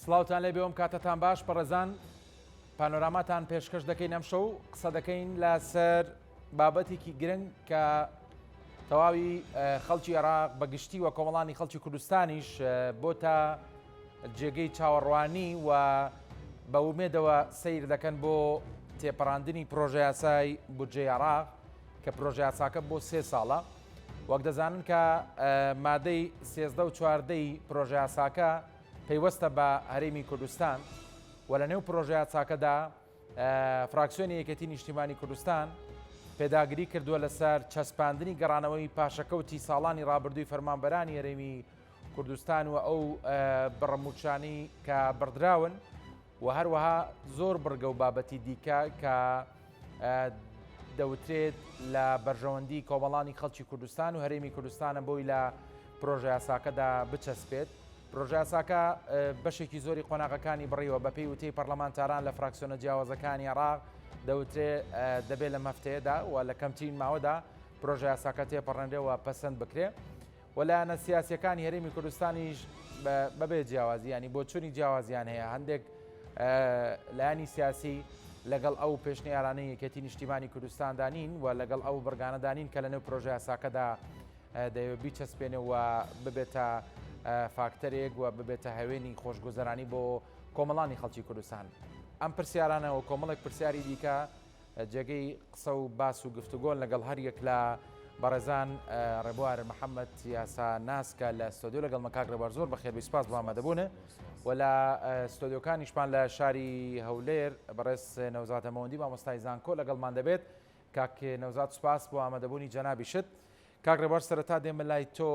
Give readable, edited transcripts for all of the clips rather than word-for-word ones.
سڵاوتان لێبێ ئەم کاتەتان باش بەڕێزان پانۆراماتان پێشکەش دەکەین ئەم شەو قسە دەکەین لەسەر بابەتێکی گرنگ کە تەواوی خەڵکی عێراق بە گشتی و کۆمەڵانی خەڵکی کوردستانیش بۆتە جێگەی چاوەڕوانی و بە ومێدەوە سیر دەکەن بۆ تێپەڕاندنی پرۆژەیاسای بودجەی عێراق کە پرۆژەیاساکە بۆ سێ ساڵە وەک دەزانن کە مادەی سێزدە و چواردەی پرۆژەیاساکە پەیوەستە بە هەرێمی کوردستان و لە نێو پرۆژەیاساکەدا فراکسیۆنی یەکێتی نیشتیمانی کوردستان پێداگری کردووە لەسەر چەسپاندنی گەڕانەوەی پاشەکەوتی ساڵانی ڕابردووی فەرمانبەرانی هەرێمی کوردستان و ئەو بڕە مووچانەی کە بڕدراون و هەروەها زۆر بڕگە و بابەتی دیکە کە دەوترێت لە بەرژەوەندی کۆمەڵانی خەڵکی کوردستان و هەرێمی کوردستانە بۆی لە پرۆژەیاساکەدا بچەسپێت. پرۆژەیاساکە بەشێکی زۆری قۆناغەکانی بڕیوە، بەپێی وتەی پەرلەمانتاران لە فراکسیۆنە جیاوازەکانی عێراق دەوترێ دەبێت لەم هەفتەیەدا و لە کەمترین ماوەدا پرۆژەیاساکە تێپەڕێنرێ و پەسەند بکرێ و لایەنە سیاسیەکانی هەرێمی کوردستانیش بەبێ جیاوازی ینی بۆچوونی جیاوازیان هەیە هەندێک لایەنی سیاسی لەگەڵ ئەو پێشنیارانەی یەکێتی نیشتیمانی کوردستاندا نین و لەگەڵ ئەو بڕگانەدا نین کە لەنێو پرۆژەیاساکەدا دەیەوێت بیچەسپێنێ و ببێتە فاکتەرێک و ببێتە هەوێنی خۆشگوزەرانی بۆ کۆمەڵانی خەڵکی کوردستان. ئەم پرسیارانە و کۆمەڵێک پرسیاری دیکە جێگەی قسە و باس و گفتوگۆن لەگەڵ هەریەک لە بەڕێزان ڕێبوار محەممەد یاسا ناسکە لە ستۆدیۆ لەگەڵ مەکاک ڕێبوار زۆر بەخێربێی سپاس بۆ ئامادەبوونە و لە ستۆدیۆکانیشمان لە شاری هەولێر بەڕێز نەوزاد هەمەوەندی مامۆستای زانکۆ لەگەڵمان دەبێت کاک نەوزاد سوپاس بۆ ئامادەبوونی جەنابیشت. کاک ڕێبوار سەرەتا دێمە لای تۆ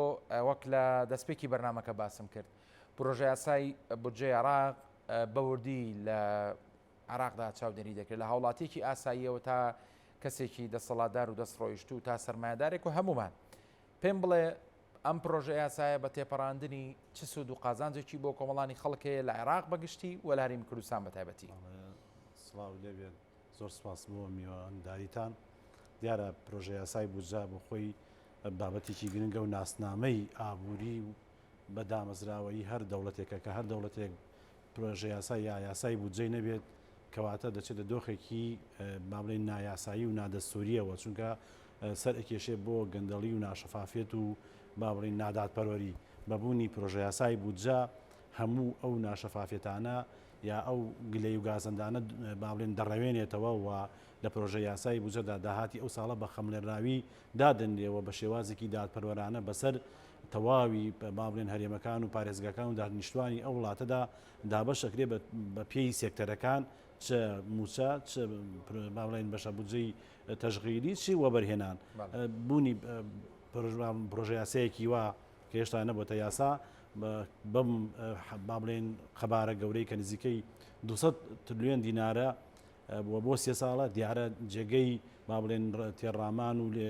وەک لە دەستپێکی بەرنامەکە باسم کرد پرۆژەیاسای بودجەی عێراق بە وردی لە عێراقدا چاودێری دەکرێت لە هاوڵاتیەکی ئاساییەوە تا کەسێکی دەسەڵاتدار و دەستڕۆیشتوو تا سەرمایەدارێک و هەمومان پێم بڵێ ئەم پرۆژە یاسایە بە تێپەڕاندنی چ سوود و قازانجێکی بۆ کۆمەڵانی خەڵک هەیە لە عێراق بەگشتی و لە هەرێمی کوردستان بە تایبەتی؟ سڵاو لێبێت زۆر سپاس بۆ میوانداریتان. دیارە پرۆژەیاسای بودجە بۆ خۆی بابەتێکی گرنگە و ناسنامەی ئابووری و بە دامەزراوەیی هەر دەوڵەتێکە کە هەر دەوڵەتێک پرۆژەیاسا یا یاسای بودجەی نەبێت کەواتە دەچێتە دۆخێکی با بڵێین نایاسایی و نادەستوورییەوە چونکە سەر ئەکێشێ بۆ گەندەڵی و ناشەفافیەت و با بڵێین نادادپەروەری بە بوونی پرۆژەیاسای بودجە هەموو ئەو ناشەفافیەتانە یا ئەو گلەی و گازەندانە با بڵێن دەڕەوێنێتەوە و لە پرۆژە یاسای بودجەدا داهاتی ئەو ساڵە بە خەمڵێنراوی دادەنرێ و بە شێوازێکی دادپەروەرانە بەسەر تەواوی با بڵێن هەرێمەکان و پارێزگاکان و دانیشتوانی ئەو وڵاتەدا دابەش ئەکرێ بە پێی سێکتەرەکان چ مووچە چ با بڵێن بەشە بودجەی تەشغیلی چی وەبەرهێنان بوونی پرۆژە یاسایەکی وا کە هێشتا نەبووەتە یاسا بەم با بڵێن قەبارە گەورەی کە نزیکەی 200 ترلیۆن دینارە بووە بۆ سێ ساڵە دیارە جێگەی با بڵێن تێڕامان و لێ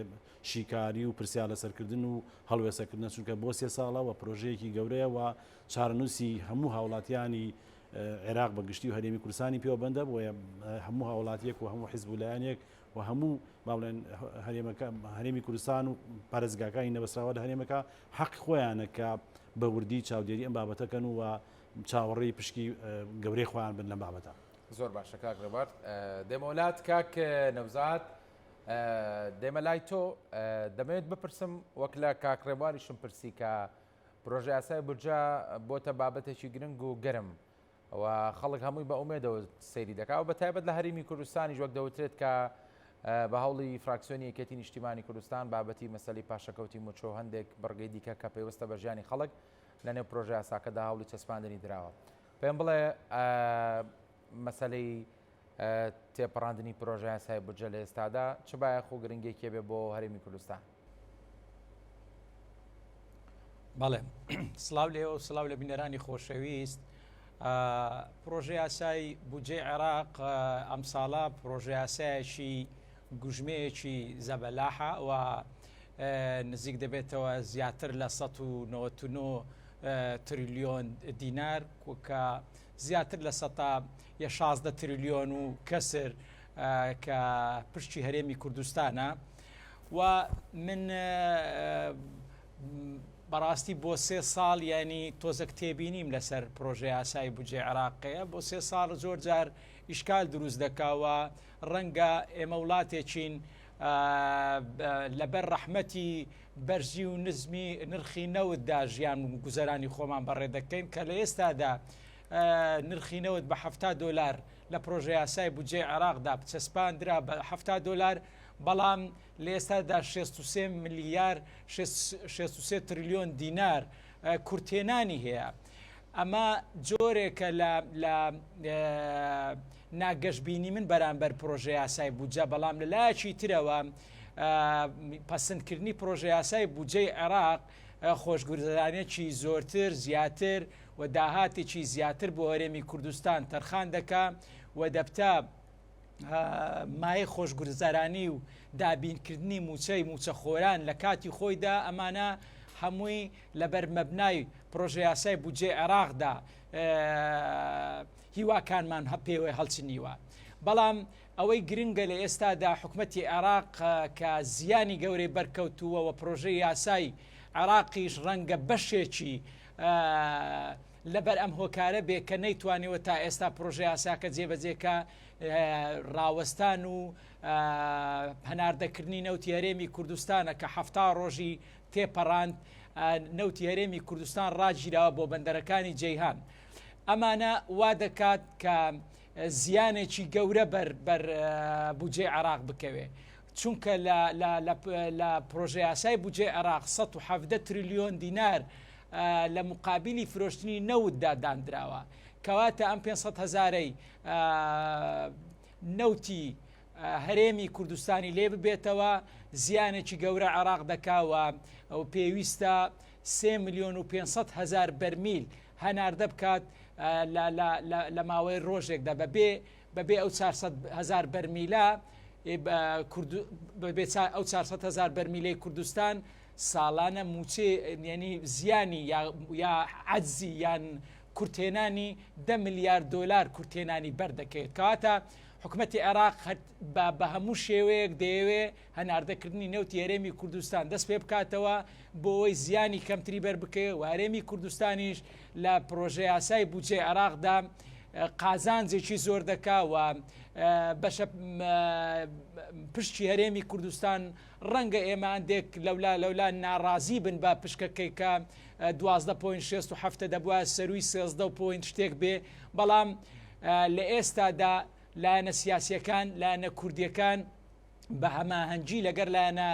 شیکاری و پرسیار لەسەرکردن و هەڵوێسەکردنە چونکە بۆ سێ ساڵە و پرۆژەیەکی گەورەیە و چارەنووسی هەموو هاوڵاتیانی عێراق بە گشتی و هەرێمی کوردستانی پێوە بەندە بۆیە هەموو هاوڵاتیەک و هەموو حزب و لایەنێک و هەموو با بڵێن هەرێمەکە هەرێمی کوردستان و پارێزگاکانی نەبەستراوە لە هەرێمەکە حەقی خۆیانە کە بە وردی چاودێری ئەم بابەتەکەن و چاوەڕێی پشکی گەورەی خۆیان بن لەم بابەتە. زۆر باشە کاک ڕێبوار دێمەوە لات کاک نەوزاد دێمە لای تۆ دەمەوێت بپرسم وەک لە کاک ڕێبواریشم پرسی کە پرۆژە یاسای بودجە بۆتە بابەتێکی گرنگ و گەرم و خەڵک هەمووی بە ئومێدەوە سەیری دەکا و بە تایبەت لە هەرێمی کوردستانیش وەک دەوترێت کە بە هەوڵی فراکسیۆنی یەکێتی نیشتیمانی کوردستان بابەتی مەسەلی پاشەکەوتی موچە و هەندێک بڕگەی دیکە کە پەیوەستە بە ژیانی خەڵک لە نێو پرۆژە یاساکەدا هەوڵی چەسپاندنی دراوە. پێم بڵێ مەسەلەی تێپەڕاندنی پرۆژە یاسای بودجە لە ئێستادا چ بایەخ و گرنگێکی بێ بۆ هەرێمی کوردستان؟ بەڵێ سڵاو لێوە و سڵاو لە بینەرانی خۆشەویست پرۆژە یاسای بودجەی عێراق ئەمساڵە پرۆژە یاسایەکی گوژمەیەکی زەبەلاحە و نزیک دەبێتەوە زیاتر لە 1999 تریلیۆن دینار کە زیاتر لە سەتا یە 16 تریلیۆن و کەسر کە پشتی هەرێمی کوردستانە و من. بەڕاستی بۆ سێ ساڵ یانی تۆزەک تێبینیم لەسەر پرۆژە یاسای بودجەی عێراقەیە بۆ سێ ساڵ زۆر جار ئیشکال دروست دەکاوە ڕەنگە ئێمە وڵاتێکین لەبەر ڕەحمەتی بەرزی و نزمی نرخی نەوتدا ژیان و گوزەرانی خۆمان بەڕێ دەکەین کە لە ئێستادا نرخی نەوت بە ه دۆلار لە پرۆژە یاسای بودجەی عێراقدا چەسپاندرا بە ه دۆلار بەڵام لە ئێستادا 63 ملیار 63 تریلیۆن دینار کورتێنانی هەیە. ئەمە جۆرێکە لە لە ناگەشبینی من بەرامبەر پرۆژە یاسای بودجە بەڵام لە لایەکی ترەوە پەسەندکردنی پرۆژە یاسای بودجەی عێراق خۆشگوزەرانێکی زۆرتر زیاتر و داهاتێکی زیاتر بۆ هەرێمی کوردستان تەرخان دەکا و دەبتە مایەی خۆشگوزەرانی و دابینکردنی مووچەی مووچەخۆران لە کاتی خۆیدا ئەمانە هەمووی لەبەر مەبنای پرۆژەیاسای بودجەی عێراقدا هیواکانمان پێوەی هەڵچنیوە. بەڵام ئەوەی گرنگە لە ئێستادا حکومەتی عێراق کە زیانی گەورەی بەرکەوتووە و پرۆژەی یاسای عێراقیش ڕەنگە بەشێکی لەبەر ئەم هۆکارە بێ کە نەیتوانیوە تا ئێستا پرۆژە یاساکە جێبەجێکە ڕاوەستان و هەناردەکردنی نەوتی هەرێمی کوردستانە کە هەفتا ڕۆژی تێپەڕاند نەوتی هەرێمی کوردستان ڕاگیراوە بۆ بەندەرەکانی جەیهان. ئەمانە وا دەکات کە زیانێکی گەورە بەر بەر بودجەی عێراق بکەوێ. چونکە لە لە لە لە پرۆژە یاسای بودجەی عێراق 117 تریلیۆن دینار لە مقابلی فرۆشتنی نەوتدا داندراوە. کەواتە ئەم 500 هەزارەی نەوتی هەرێمی کوردستانی لێ ببێتەوە زیانێکی گەورە عێراق دەکا و پێویستە 3 میلیۆن و 500 هەزار بەرمیل هەناردە بکات لە ماوەی ڕۆژێکدا بەبێ بەبێ ئەو 400 هەزار بەرمیلە بەبێ ئەو 400 هەزار بەرمیلەی کوردستان ساڵانە موچێ یعنی زیانی یا عەجزی یان کورتهێنانی دە ملیار دۆلار کورتهێنانی بەردەکەوێت کەواتە حکومەتی عێراق بە هەموو شێوەیەک دەیەوێ هەناردەکردنی نەوتی هەرێمی کوردستان دەست پێ بکاتەوە بۆ ئەوەی زیانی کەمتری بەر بکەوێ و هەرێمی کوردستانیش لە پرۆژە یاسای بودجەی عێراقدا قازانجێکی زۆر دەکا و بەشە پشکی هەرێمی کوردستان ڕەنگە ئێمە هەندێک لەولا لەولا ناڕازی بن بە پشکەکەی کە 12 point 67 دەبووە سەروی 13 point شتێک بێ بەڵام لە ئێستادا لایەنە سیاسیەکان لایەنە کوردیەکان بە هەماهەنگی لەگەر لایەنە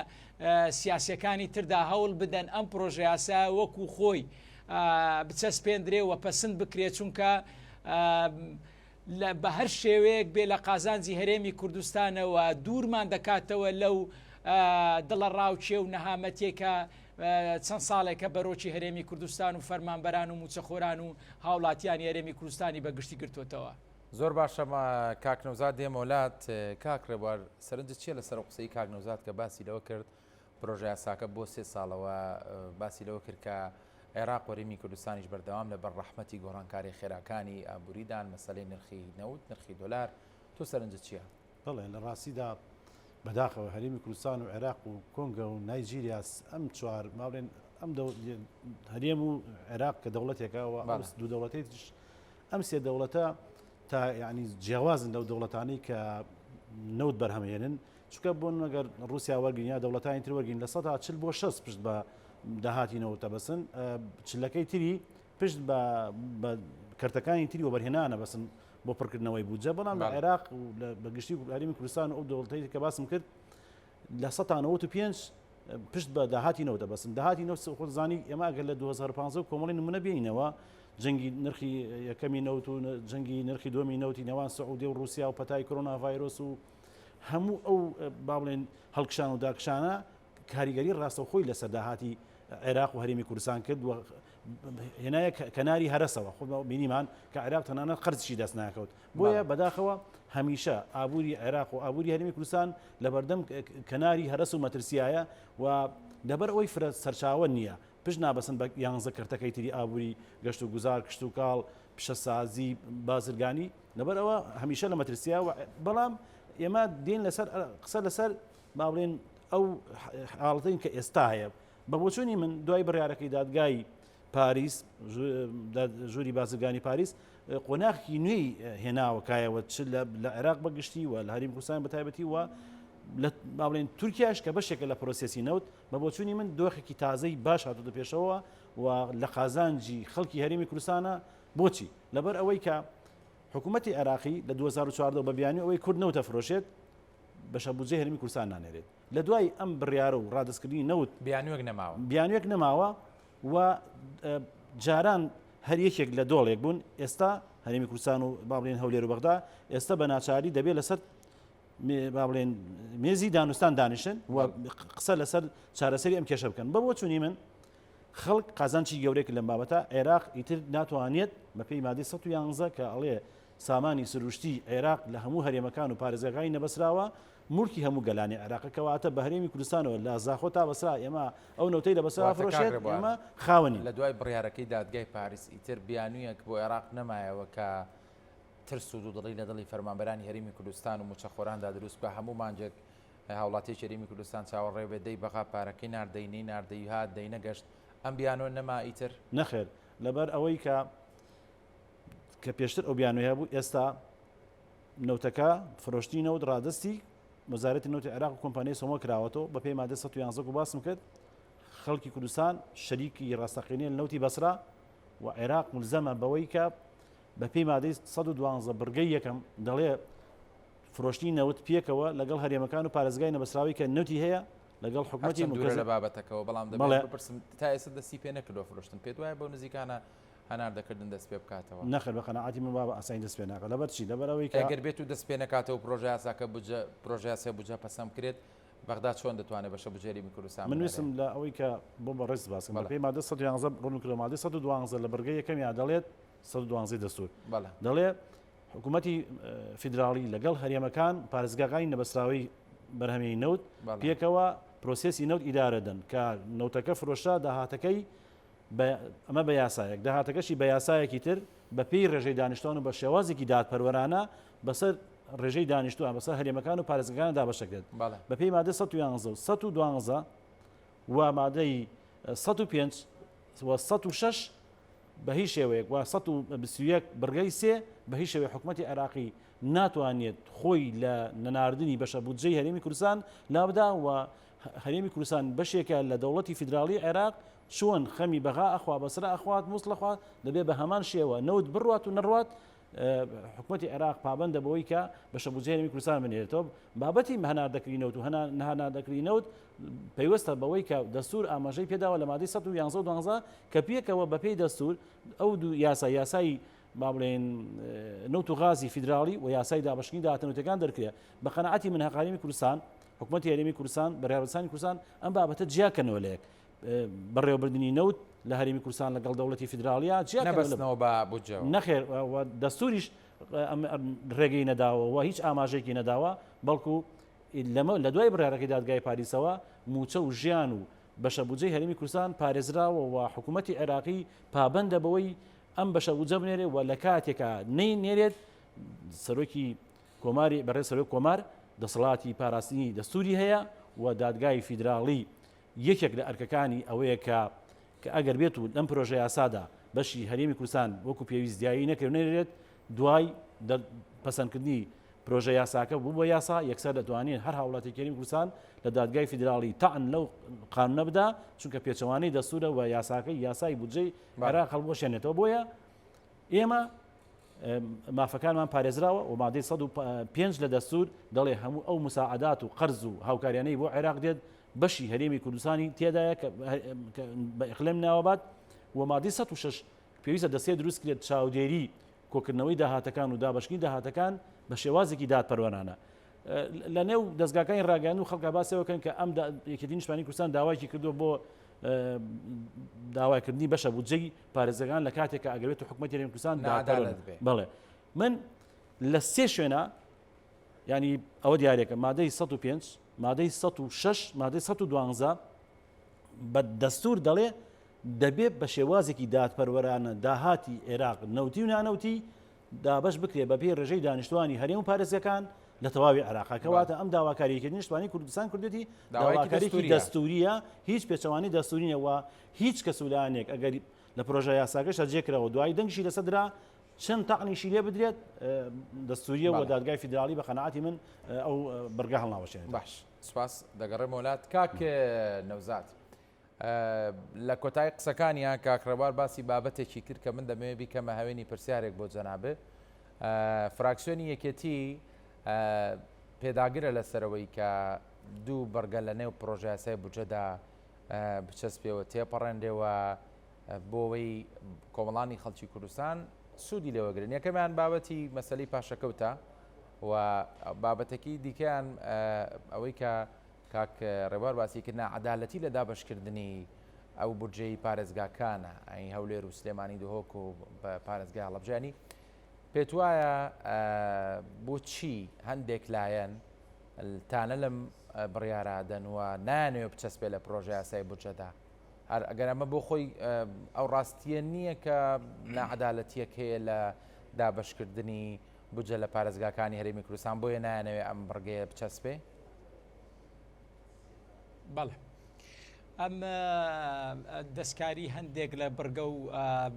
سیاسیەکانی تردا هەوڵ بدەن ئەم پرۆژە یاسایە وەکو خۆی بچەسپێندرێ و پەسند بکرێت چونکە بە هەر شێوەیەک بێ لە قازانجی هەرێمی کوردستانەوە دوورمان دەکاتەوە لەو دڵە ڕاوچێ و نەهامەتێکە چەند ساڵێکە بەرۆکی هەرێمی کوردستان و فەرمانبەران و موچەخۆران و هاوڵاتیانی هەرێمی کوردستانی بەگشتی گرتوتەوە. زۆر باشە کاک نەوزاد دێمەوە لات کاک ڕێبوار سەرنجت چییە لەسەر ئەو قسەی کاک نەوزاد کە باسی لەوە کرد پرۆژە یاساکە بۆ سێ ساڵەوە باسی لەوە کرد کە عێراق و هەرێمی کوردستانیش بەردەوام لە بەر ڕەحمەتی گۆڕانکاری خێراکانی ئابووریدان مەسەلەی نرخی نەوت نرخی دۆلار تۆ سەرنجت چییە؟ بەڵێ لە ڕاستیدا بەداخەوە هەرێمی کوردستان و عێراق و کۆنگە و نایجیریا ئەم چوار ماڵێن ئەم هەرێم و عێراق کە دەوڵەتێکە و دوو دەوڵەتێکیش ئەم سێ دەوڵەتە تا یعنی جیاوازن لەو دەوڵەتانەی کە نەوت بەرهەمهێنن چونکە بۆ نمەگەر رووسیا وەرگین یا دەوڵەتانی تر وەرگین لە سەدا چل بۆ شەست پشت بە داهاتی نەوتە بەسن چلەکەی تری پشت بە کەرتەکانی تری وەبەرهێنانە بەسن بۆ پڕکردنەوەی بودجە بەڵام لە عێراق و بە گشتی هەرێمی کوردستان و ئەو دەوڵەتەی کە باسم کرد لە 1995 پشت بە داهاتی نەوت دەبەستن. داهاتی نەوت خۆت زانی ئێمە ئەگەر لە 2015 کۆمەڵی نمونە بێنینەوە جەنگی نرخی یەکەمی نەوت و جەنگی نرخی دووەمی نەوتی نێوان سعودیە و رووسیا و پەتای کۆرۆنا ڤایرۆس و هەموو ئەو با بڵێن هەڵکشان و داکشانە کاریگەری ڕاستەوخۆی لەسەر داهاتی عێراق و هەرێمی کوردستان کرد و هێنایە کەناری هەرەسەوە خۆ بینیمان کە عێراق تەنانەت قەرزشی دەست ناکەوت بۆیە بەداخەوە هەمیشە ئابووری عێراق و ئابووری هەرێمی کوردستان لەبەردەم کەناری هەرەس و مەترسیایە و لەبەر ئەوەی فرە سەرچاوە نییە پشت نابەسن بە یانزە کەرتەکەی تری ئابووری گەشت و گوزار کشتوکاڵ پیشەسازی بازرگانی لەبەر ئەوە هەمیشە لە مەترسیە بەڵام ئێمە دێن لەسەر قسە لەسەر با بڵێن ئەو حاڵەتەین کە ئێستا هەیە. بە بۆچوونی من دوای بڕیارەکەی دادگای پاریس، ژووری بازرگانی پاریس قۆناغی نوێی هێناوە کایەوە چ لە عێراق بە گشتی و لە هەرێمی کوردستان بە تایبەتی و لە با بڵێن تورکیاش کە بەشێکە لە پرۆسێسی نەوت بە بۆچوونی من دۆخێکی تازەی باش هاتووتە پێشەوە و لە قازانجی خەڵکی هەرێمی کوردستانە بۆچی لەبەر ئەوەی کە حکوومەتی عێراقی لە 2014 بە بیانوی ئەوەی کورد نەوتە فرۆشێت بەشە بودجەی هەرێمی کوردستان نانێرێت لە دوای ئەم بڕیارە و ڕادەستکردنی نەوت بیانوێک نەماوە بیانوێک نەماوە و جاران هەر یەکێک لە دۆڵێک بوون ئێستا هەرێمی کوردستان و با بڵێن هەولێر و بەغدا ئێستا بە ناچاری دەبێت لەسەر با بڵێن مێزی دانوستان دانیشن و قسە لەسەر چارەسەری ئەم کێشە بکەن بە بۆچوونی من خەڵک قازانچی گەورەیە لەم بابەتە عێراق ئیتر ناتوانێت بەپێی مادەی 111 کە ئەڵێ سامانی سروشتی عێراق لە هەموو هەرێمەکان و پارێزگاکانی نەبەسراوە موڵکی هەموو گەلانی عێراقە کەواتە بە هەرێمی کوردستانەوە لە زاخۆ تا بەسرا ئێمە ئەو نەوتەی لە بەسرا واتە کاک فرۆشێت ڕێبوار ئێمە خاوەنین. لە دوای بڕیارەکەی دادگای پاریس ئیتر بیانوویەک بۆ عێراق نەمایەوە کە ترس و دوودڵی لە دڵی فەرمانبەرانی هەرێمی کوردستان و مووچەخۆراندا دروست بکا هەموو مانگێک هاوڵاتیەکی هەرێمی کوردستان چاوەڕێ بێت دەی بەغا پارەکەی نارد دەی نەینارد دەی هات دەی نەگەشت ئەم بیانووە نەما ئیتر؟ نەخێر لەبەر ئەوەی کە کە پێشتر ئەو بیانوویە هەبوو ئێستا نەوتەکە فرۆشتنی نەوت ڕادەستی وەزارەتی نەوتی عێراق و کۆمپانیای سۆمۆ کراوەتەوە بەپێی مادە 111 و باسم کرد خەڵکی کوردستان شەریکی ڕاستەقینەیە لە نەوتی بەسرا و عێراق ملزەمە بەوەی کە بەپێی مادەی 112 بڕگەی یەکەم دەڵێ فرۆشتنی نەوت پێکەوە لەگەڵ هەرێمەکان و پارێزگای نەبەسراوی کە نەوتی هەیە لەگەڵ حکومەتی هەرچەند دوورە مرکەزی لە بابەتەکەوە بەڵام دەبێت بەڵێ. بپرسم تا ئێستا دەستی پێ نەکردووە فرۆشتن پێت وایە بەو نزیکانە هەناردەکردن دەست پێ بکاتەوە؟ نەخێر بە قەناعەتی من وا بە ئاسانی دەست پێ ناکات لەبەر چی؟ لەبەر ئەوەی کە. ئەگەر بێت و دەست پێ نەکاتەوە و پرۆژەیاساکە بودجە پرۆژەیاسای بودجە پەسەند بکرێت، بەغدا چۆن دەتوانێت بەشە بودجەی هەرێمی کوردستان من بنێرێ؟ ویستم لە ئەوەی کە بۆ بەڕێزت باس کەم بەڵێ. بەپێی مادە 111 ڕوون کردەوە مادەی 112 لە بڕگەی یەکەمیا دەڵێت 112 دەستوور بەڵێ. دەڵێ حکوومەتی فیدراڵی لەگەڵ هەرێمەکان پارێزگاکانی نەبەستراوەی بەرهەمی نەوت بەڵێ. پێکەوە پرۆسێسی نەوت ئیدارە دەن کە نەوتەکە فرۆشرا داهاتەکەی ئەمە بە یاسایەک، داهاتەکەشی بە یاسایەکی تر بە پێی ڕێژەی دانیشتوان و بە شێوازێکی دادپەروەرانە بەسەر ڕێژەی دانیشتوان بەسەر هەرێمەکان و پارێزگەکان دابەش دەکرێت. بە پێی مادەی 111 و 112 و مادەی 105 و 106 بە هیچ شێوەیەک و 121 بڕگەی سێ بە هیچ شێوەیەک حکومەتی عێراقی ناتوانێت خۆی لە نەناردنی بەشە بودجەی هەرێمی کوردستان لابدا و هەرێمی کوردستان بەشێکە لە دەوڵەتی فیدراڵی عێراق، چۆن خەمی بەغا ئەخوا، بەسرە ئەخوات، موسڵ ئەخوات، دەبێت بە هەمان شێوە نەوت بڕوات و نەڕوات، حکومەتی عێراق پابەندە بەوەی کە بەشە بودجەی هەرێمی کوردستان بنێرێتەوە. بابەتی هەناردەکردنی نەوت و نەهەناردەکردنی نەوت پەیوەستە بەوەی کە دەستوور ئاماژەی پێداوە لە مادەی 111 و 12 کە پێکەوە بەپێی دەستوور ئەو دوو یاسا یاسای با بڵێین نەوت و غازی فیدراڵی و یاسای دابەشکردنی داهاتە نەوتیەکان دەرکرێ. بە قەناعەتی من هەق هەرێمی کوردستان، حکومەتی هەرێمی کوردستان، بەڕێوەبەرانی کوردستان ئەم بابەتە جیاکەنەوە لە یەک. بەڕێوەبردنی نەوت لە هەرێمی کوردستان لەگەڵ دەوڵەتی فیدراڵیا جیاکەنەوە لە نەبەستنەوە بە بودجەوە. نەخێر و دەستوریش ڕێگەی نەداوە و هیچ ئاماژەیەکی نەداوە، بەڵکو لەمە لە دوای بڕیارەکەی دادگای پاریسەوە مووچە و ژیان و بەشە بودجەی هەرێمی کوردستان پارێزراوە و حکوومەتی عێراقی پابەندە بەوەی ئەم بەشە بودجە بنێرێ و لە کاتێکا نەینێرێت سەرۆکی کۆماری بەڕێز سەرۆک کۆمار دەسەڵاتی پاراستنی دەستوری هەیە و دادگای فیدراڵی یەکێک لە ئەرکەکانی ئەوەیە کە کە ئەگەر بێت و لەم پرۆژە یاسادا بەشی هەرێمی کوردستان وەکو پێویست دیاری نەکرێت و نەنێرێت دوای پەسەندکردنی پرۆژە یاساکە بوو بە یاسا یەکسەر دەتوانین هەر هاوڵاتیەکی هەرێمی کوردستان لە دادگای فیدراڵی تەعن لەو قانونە بدا چونکە پێچەوانەی دەستورە و یاساکەی یاسای بودجەی عێراق هەڵبوەشێنێتەوە بۆیە ئێمە مافەکانمان پارێزراوە و مادەی 105 لە دەستور دەڵێ هەموو ئەو مساعدات و قەرز و هاوکاریانەی بۆ عێراق دێت بەشی هەرێمی کوردستانی تێدایە کە بە ئیقلیم ناوەبات و مادەی 106 پێویستە دەستەیە دروست کرێت چاودێری کۆکردنەوەی داهاتەکان و دابەشکردنی داهاتەکان بە شێوازێکی دادپەروەرانە. لە نێو دەزگاکانی ڕاگەیاندن و خەڵکا باسی ئەوە کەن کە ئەم یەکێتی نیشتمانی کوردستان داوایکی کردووە بۆ داواکردنی بەشە بودجەی پارێزگاکان لە کاتێک کە ئەگەر بێت و حکوومەتی هەرێمی کوردستان ناعەدالەت بێ. بەڵێ من لە سێ شوێنە ینی ئەوە دیارێکە مادەی 105 مادەی 106 مادەی 112 بە دەستور دەڵێ دەبێت بە شێوازێکی دادپەروەرانە داهاتی عێراق نەوتی و نانەوتی دابەش بکرێت بەپێی ڕێژەی دانیشتوانی هەرێم و پارێزگەکان. لە تەواوی عێراقا کەواتە ئەم داواکاری یەکێتی نیشتمانی کوردستان کردێتی داواکاریکی دەستوریە هیچ پێچەوانی دەستوری نیە و هیچ کەس و لایەنێک ئەگەر لە پرۆژە یاساکەشدا جێکراوە دوایی دەنگشی لەسەر درا چەند تەعنیشی لێ بدرێت دەستوریە و دادگای فیدراڵی بە قەناعەتی من ئەو بڕگە هەڵناوەشێنێت. باش سپاس دەگەڕێمەوە لات کاک نەوزاد. لە کۆتایی قسەکانیان کاک ڕێبوار باسی بابەتێکی کرد کە من دەمەوێت بیکەمە هەوێنی پرسیارێک بۆ جەنابت. فراکسیۆنی یەکێتی پێداگرە لەسەرەوەی کە دوو بڕگە لە نێو پرۆژەیاسای بودجەدا بچەسپێەوە تێپەڕێنرێەوە بۆەوەی کۆمەڵانی خەڵکی کوردستان سوودی لێوەگرن یەکەمیان بابەتی مەسەلی پاشەکەوتە و بابەتەکی دیکەیان ئەوەی کە کاک ڕێبوار باسی کرد ناعەدالەتی لە دابەشکردنی ئەو بودجەی پارێزگاکانە ئەی هەولێر و سلێمانی دهۆک و پارێزگای هەڵەبجانی پێت وایە بۆچی هەندێک لایەن تانە لەم بڕیارە دەن و نایانەوێ بچەسپێ لە پرۆژە یاسای بودجەدا هەر ئەگەر ئەمە بۆ خۆی ئەو ڕاستیە نییە کە ناعەدالەتیەک هەیە لە دابەشکردنی بودجە لە پارێزگاکانی هەرێمی کوردستان بۆیە نایانەوێ ئەم بڕگەیە بچەسپێ؟ بەڵێ ئەم دەستکاری هەندێک لە بڕگە و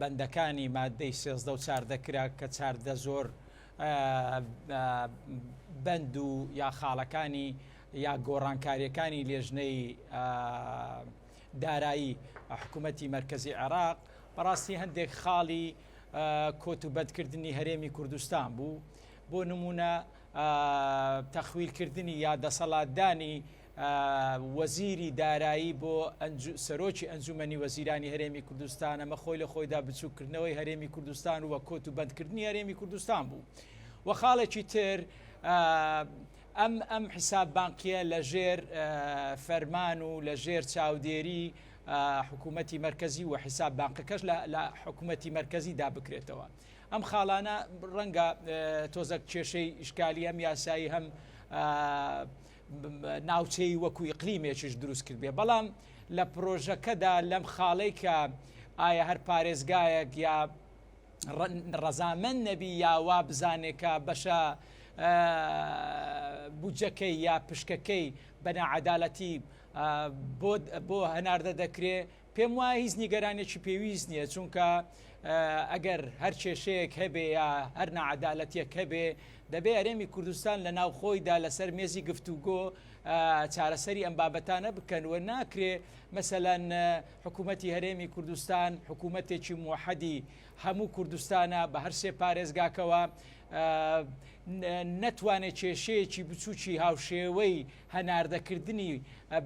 بەندەکانی مادەی سێزدە و چاردە کرا کە چاردە زۆر بەند و یا خاڵەکانی یا گۆڕانکاریەکانی لێژنەی دارایی حکوومەتی مرکزی عێراق بەڕاستی هەندێک خاڵی کۆت و بەندکردنی هەرێمی کوردستان بوو بۆ نمونە تەخویلکردنی یا دەسەڵاتدانی وەزیری دارایی بۆ سەرۆکی ئەنجومەنی وەزیرانی هەرێمی کوردستان ئەمە خۆی لە خۆیدا بچووکردنەوەی هەرێمی کوردستان و کۆت و بەندکردنی هەرێمی کوردستان بوو و خاڵێکی تر ئەم ئەم حیساب بانقیە لە ژێر فەرمان و لە ژێر چاودێری حکوومەتی مرکزی و حیساب بانقەکەش لە حکوومەتی مرکزیدا بکرێتەوە. ئەم خاڵانە ڕەنگە تۆزەک کێشەی ئیشکالی هەم یاسایی هەم ناوچەی وەکو ئیقلیمێکیش دروست کردبێ بەڵام لە پرۆژەکەدا لەم خاڵەی کە ئایا هەر پارێزگایەک یا ڕەزامەند نەبی یا وا بزانێ کە بەشە بودجەکەی یا پشکەکەی بە ناعەدالەتی بۆ هەناردە دەکرێ پێم وایە هیچ نیگەرانێکی پێویست نییە چونکە ئەگەر هەر کێشەیەک هەبێ یا هەر ناعەدالەتیەک هەبێ دەبێ هەرێمی کوردستان لە ناوخۆیدا لەسەر مێزی گفتوگۆ چارەسەری ئەم بابەتانە بکەن و ناکرێ مەسەلەن حکوومەتی هەرێمی کوردستان حکوومەتێکی موحەدی هەموو کوردستانە بە هەر سێ پارێزگاکەوە نەتوانێت کێشەیەکی بچووکی هاوشێوەی هەناردەکردنی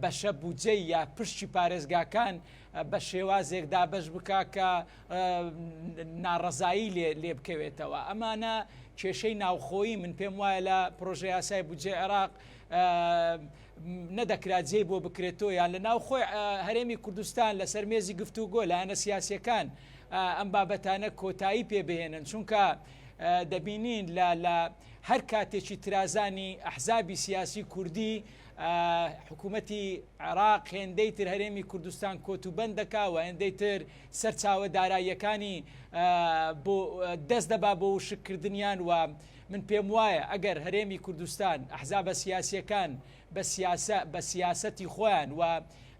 بەشە بودجەی یا پشکی پارێزگاکان بە شێوازێک دابەش بکا کە ناڕەزایی لێ بکەوێتەوە. ئەمانە کێشەی ناوخۆیی من پێم وایە لە پرۆژە یاسای بودجەی عێراق نەدەکرا جێی بۆ بکرێتەوە یان لە ناوخۆی هەرێمی کوردستان لەسەر مێزی گفتوگۆ لایەنە سیاسیەکان ئەم بابەتانە کۆتایی پێ بهێنن چونکە دەبینین لە لە هەر کاتێکی ترازانی ئەحزابی سیاسی کوردی حکوومەتی عێراق هێندەی تر هەرێمی کوردستان کۆتوبەند دەکا و هێندەی تر سەرچاوە داراییەکانی بۆ دەست دەبا بۆ وشککردنیان و من پێم وایە ئەگەر هەرێمی کوردستان ئەحزابە سیاسیەکان بە سیاسە بە سیاسەتی خۆیان و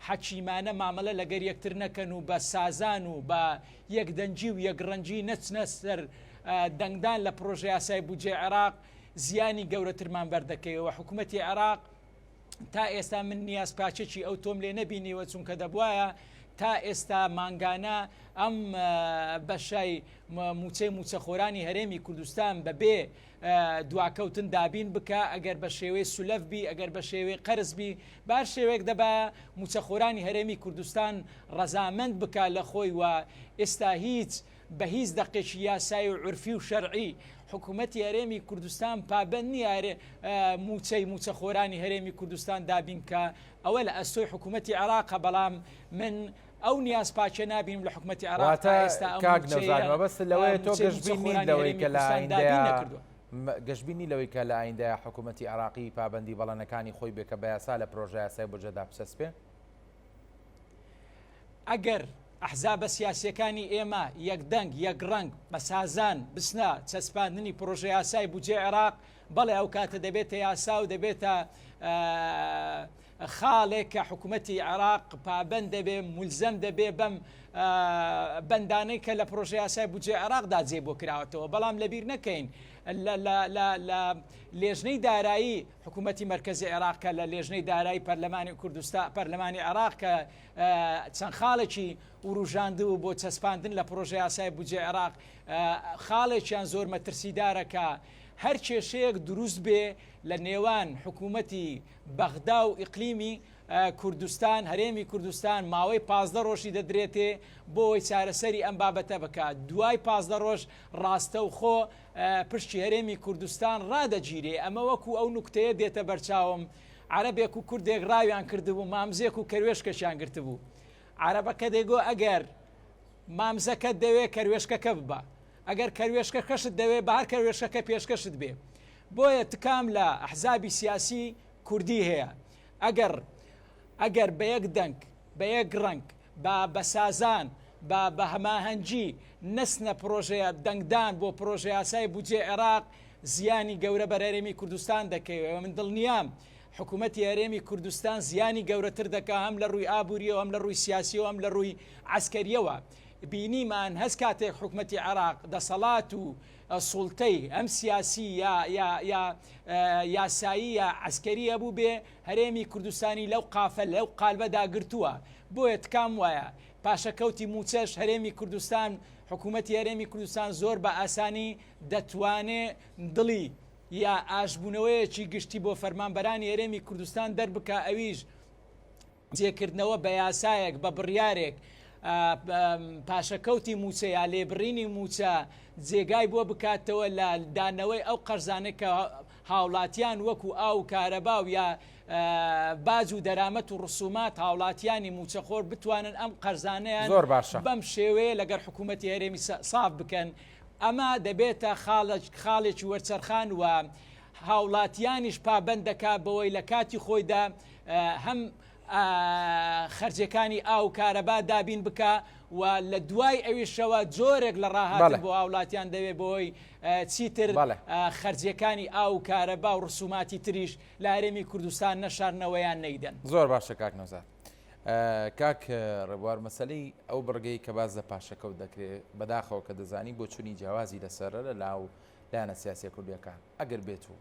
حەکیمانە مامەلە لەگەر یەکتر نەکەن و بە سازان و بە یەکدەنگی و یەکڕەنگی نەچنە سەر دەنگدان لە پڕۆژەیاسای بودجەی عێراق زیانی گەورەترمان بەردەکەوێ و حکوومەتی عێراق تا ئێستا من نیاز پاچێکی ئەو تۆم لێ نەبینیوە چونکە دەبواە تا ئێستا مانگانە ئەم بەشای موچەی موچەخۆرانی هەرێمی کوردستان بەبێ دواکەوتن دابین بکە ئەگەر بە شێوەی سولەف بی ئەگەر بە شێوەی قەرز بی بار شێوەیەک دەبایە موچەخۆرانی هەرێمی کوردستان ڕەزامەند بکە لە خۆی و ئێستا هیچ بە هیچ دەقێکی یاسایی و عورفی و شەرعی حکوومەتی هەرێمی کوردستان پابەند نییە مووچەی مووچەخۆرانی هەرێمی کوردستان دابین بکا، ئەوە لە ئەستۆی حکوومەتی عێراقە، بەڵام من ئەو نیاز پاکیە نابینم لە حکوومەتی عێراق تا واتە ئێستا ئەم کاک مووچەیە نەوزاد مەبەستت لەوەیە تۆ مووچەی گەشبین نیت مووچەخۆرانی لەوەی هەرێمی کە لە کوردستان دابین ئایندەیا نەکردووە. گەشبین نی لەوەی کە لە ئایندەیا حکوومەتی عێراقی پابەندی بەڵێنەکانی خۆی بێ کە بە یاسا لە پرۆژەیاسای بودجەدا بچەسپێ؟ ئەگەر. ئەحزابە سیاسییەکانی ئێمە یەکدەنگ، یەکڕەنگ، بە سازان بچنە چەسپاندنی پڕۆژەیاسای بودجەی عێراق، بەڵێ ئەو کاتە دەبێتە یاسا و دەبێتە خاڵێک کە حکوومەتی عێراق پابەند دەبێ، مولزەم دەبێ بەم بەندانەی کە لە پڕۆژەیاسای بودجەی عێراقدا جێ بۆ کراوەتەوە. بەڵام لەبیر نەکەین لە لێژنەی دارایی حکوومەتی مەرکەزی عێراق کە لە لێژنەی دارایی پەرلەمانی کوردستان پەرلەمانی عێراق کە چەند خاڵێکی وروژاندبوو بۆ چەسپاندن لە پڕۆژەیاسای بودجەی عێراق، خاڵێکیان زۆر مەترسیدارە کە هەر کێشەیەک دروست بێ لە نێوان حکوومەتی بەغدا و ئیقلیمی کوردستان، هەرێمی کوردستان، ماوەی 15 ڕۆژی دەدرێتێ بۆ ئەوەی چارەسەری ئەم بابەتە بکات. دوای 15 ڕۆژ ڕاستەوخۆ پشکی هەرێمی کوردستان ڕادەگیرێ. ئەمە وەکو ئەو نوکتەیە دێتە بەرچاوم عەرەبێک و کوردێک ڕاویان کردبوو، مامزێک و کەروێشکێکیان گرتبوو. عەرەبەکە دەیگۆ ئەگەر مامزەکەت دەوێ کەروێشکەکە ببە، ئەگەر کەروێشکەکەشت دەوێ با هەر کەروێشکەکە پێشکەشت بێ. بۆیە تکام لە ئەحزابی سیاسی کوردی هەیە ئەگەر ئەگەر بە یەک دەنگ، بە یەک ڕەنگ، بە بە سازان، بە بە هەماهەنگی نەچنە پڕۆژە دەنگدان بۆ پڕۆژەیاسای بودجەی عێراق، زیانی گەورە بەر هەرێمی کوردستان دەکەوێ و من دڵنیام حکوومەتی هەرێمی کوردستان زیانی گەورەتر دەکا هەم لە ڕووی ئابووریەوە هەم لە ڕووی سیاسیەوە هەم لە ڕووی عەسکەریەوە. بینیمان هەست کاتێک حکومەتی عێراق دەسەڵات و سوڵتەی هەم سیاسی یا یا یا یاسایی یا عەسکەری هەبوو بێ هەرێمی کوردستانی لەو قافە لەو قالبەدا گرتووە. بۆیە تکام وایە پاشەکەوتی مووچەش هەرێمی کوردستان حکوومەتی هەرێمی کوردستان زۆر بە ئاسانی دەتوانێ دڵی یا ئاشبوونەوەیەکی گشتی بۆ فەرمانبەرانی هەرێمی کوردستان دەربکا ئەویش جێکردنەوە بە یاسایەک بە بڕیارێک پاشەکەوتی مووچە یا لێبڕینی مووچە جێگای بۆ بکاتەوە لە دانەوەی ئەو قەرزانەی کە هاوڵاتیان وەکو ئاو و کارەبا و یا باج و دەرامەت و ڕسومات هاوڵاتیانی مووچەخۆر بتوانن ئەم قەرزانەیان زۆر باشە بەم شێوەیە لەگەر حکوومەتی هەرێمی ساف بکەن ئەمە دەبێتە خاڵێکی وەرچەرخان و هاوڵاتیانیش پابەند دەکات بەوەی لە کاتی خۆیدا هەم خەرجیەکانی ئاو و کارەبا دابین بکا و لە دوای ئەویشەوە جۆرێک لە ڕاهاتن بۆ هاوڵاتیان دەوێت بۆی چیتر خەرجیەکانی ئاو و کارەبا و ڕسوماتی تریش لە هەرێمی کوردستان نەشارنەوە یان نەیدەن. زۆر باشە کاک نەوزاد. کاک ڕێبوار مەسەلەی ئەو بڕگەی کە باس لە پاشەکەوت دەکرێت بەداخەوە کە دەزانی بۆچوونی جیاوازی لەسەرە لە لاو لایەنە سیاسیە کوردیەکان ئەگەر بێت و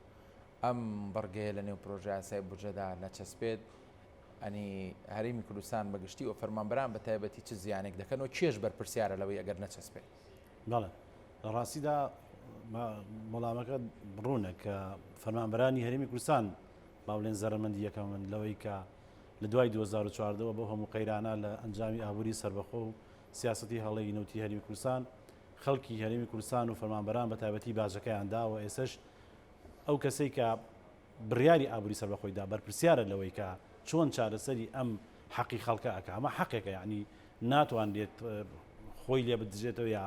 ئەم بڕگەیە لە نێو پرۆژەیاسای بودجەدا نەچەسپێت ئەنی هەرێمی کوردستان بەگشتی و فەرمانبەران بە تایبەتی چ زیانێک دەکەن و کێش بەرپرسیارە لەوەی ئەگەر نەچەسپێت؟ بەڵێ لە ڕاستیدا وەڵامەکە ڕوونە کە فەرمانبەرانی هەرێمی کوردستان با بڵێن زەرەرمەندی یەکەمن لەوەی کە لە دوای 2014 بۆ هەموو قەیرانە لە ئەنجامی ئابووری سەربەخۆ و سیاسەتی هەڵەی نەوتی هەرێمی کوردستان خەڵکی هەرێمی کوردستان و فەرمانبەران بە تایبەتی باجەکەیان داوە ئێسش ئەو کەسەی کە بڕیاری ئابووری سەربەخۆی دا بەرپرسیارە لەوەی کە چۆن چارەسەری ئەم حەقی خەڵکە ئەکا ئەمە حەقێکە یعنی ناتوانرێت خۆی لێ بدزێتەوە یا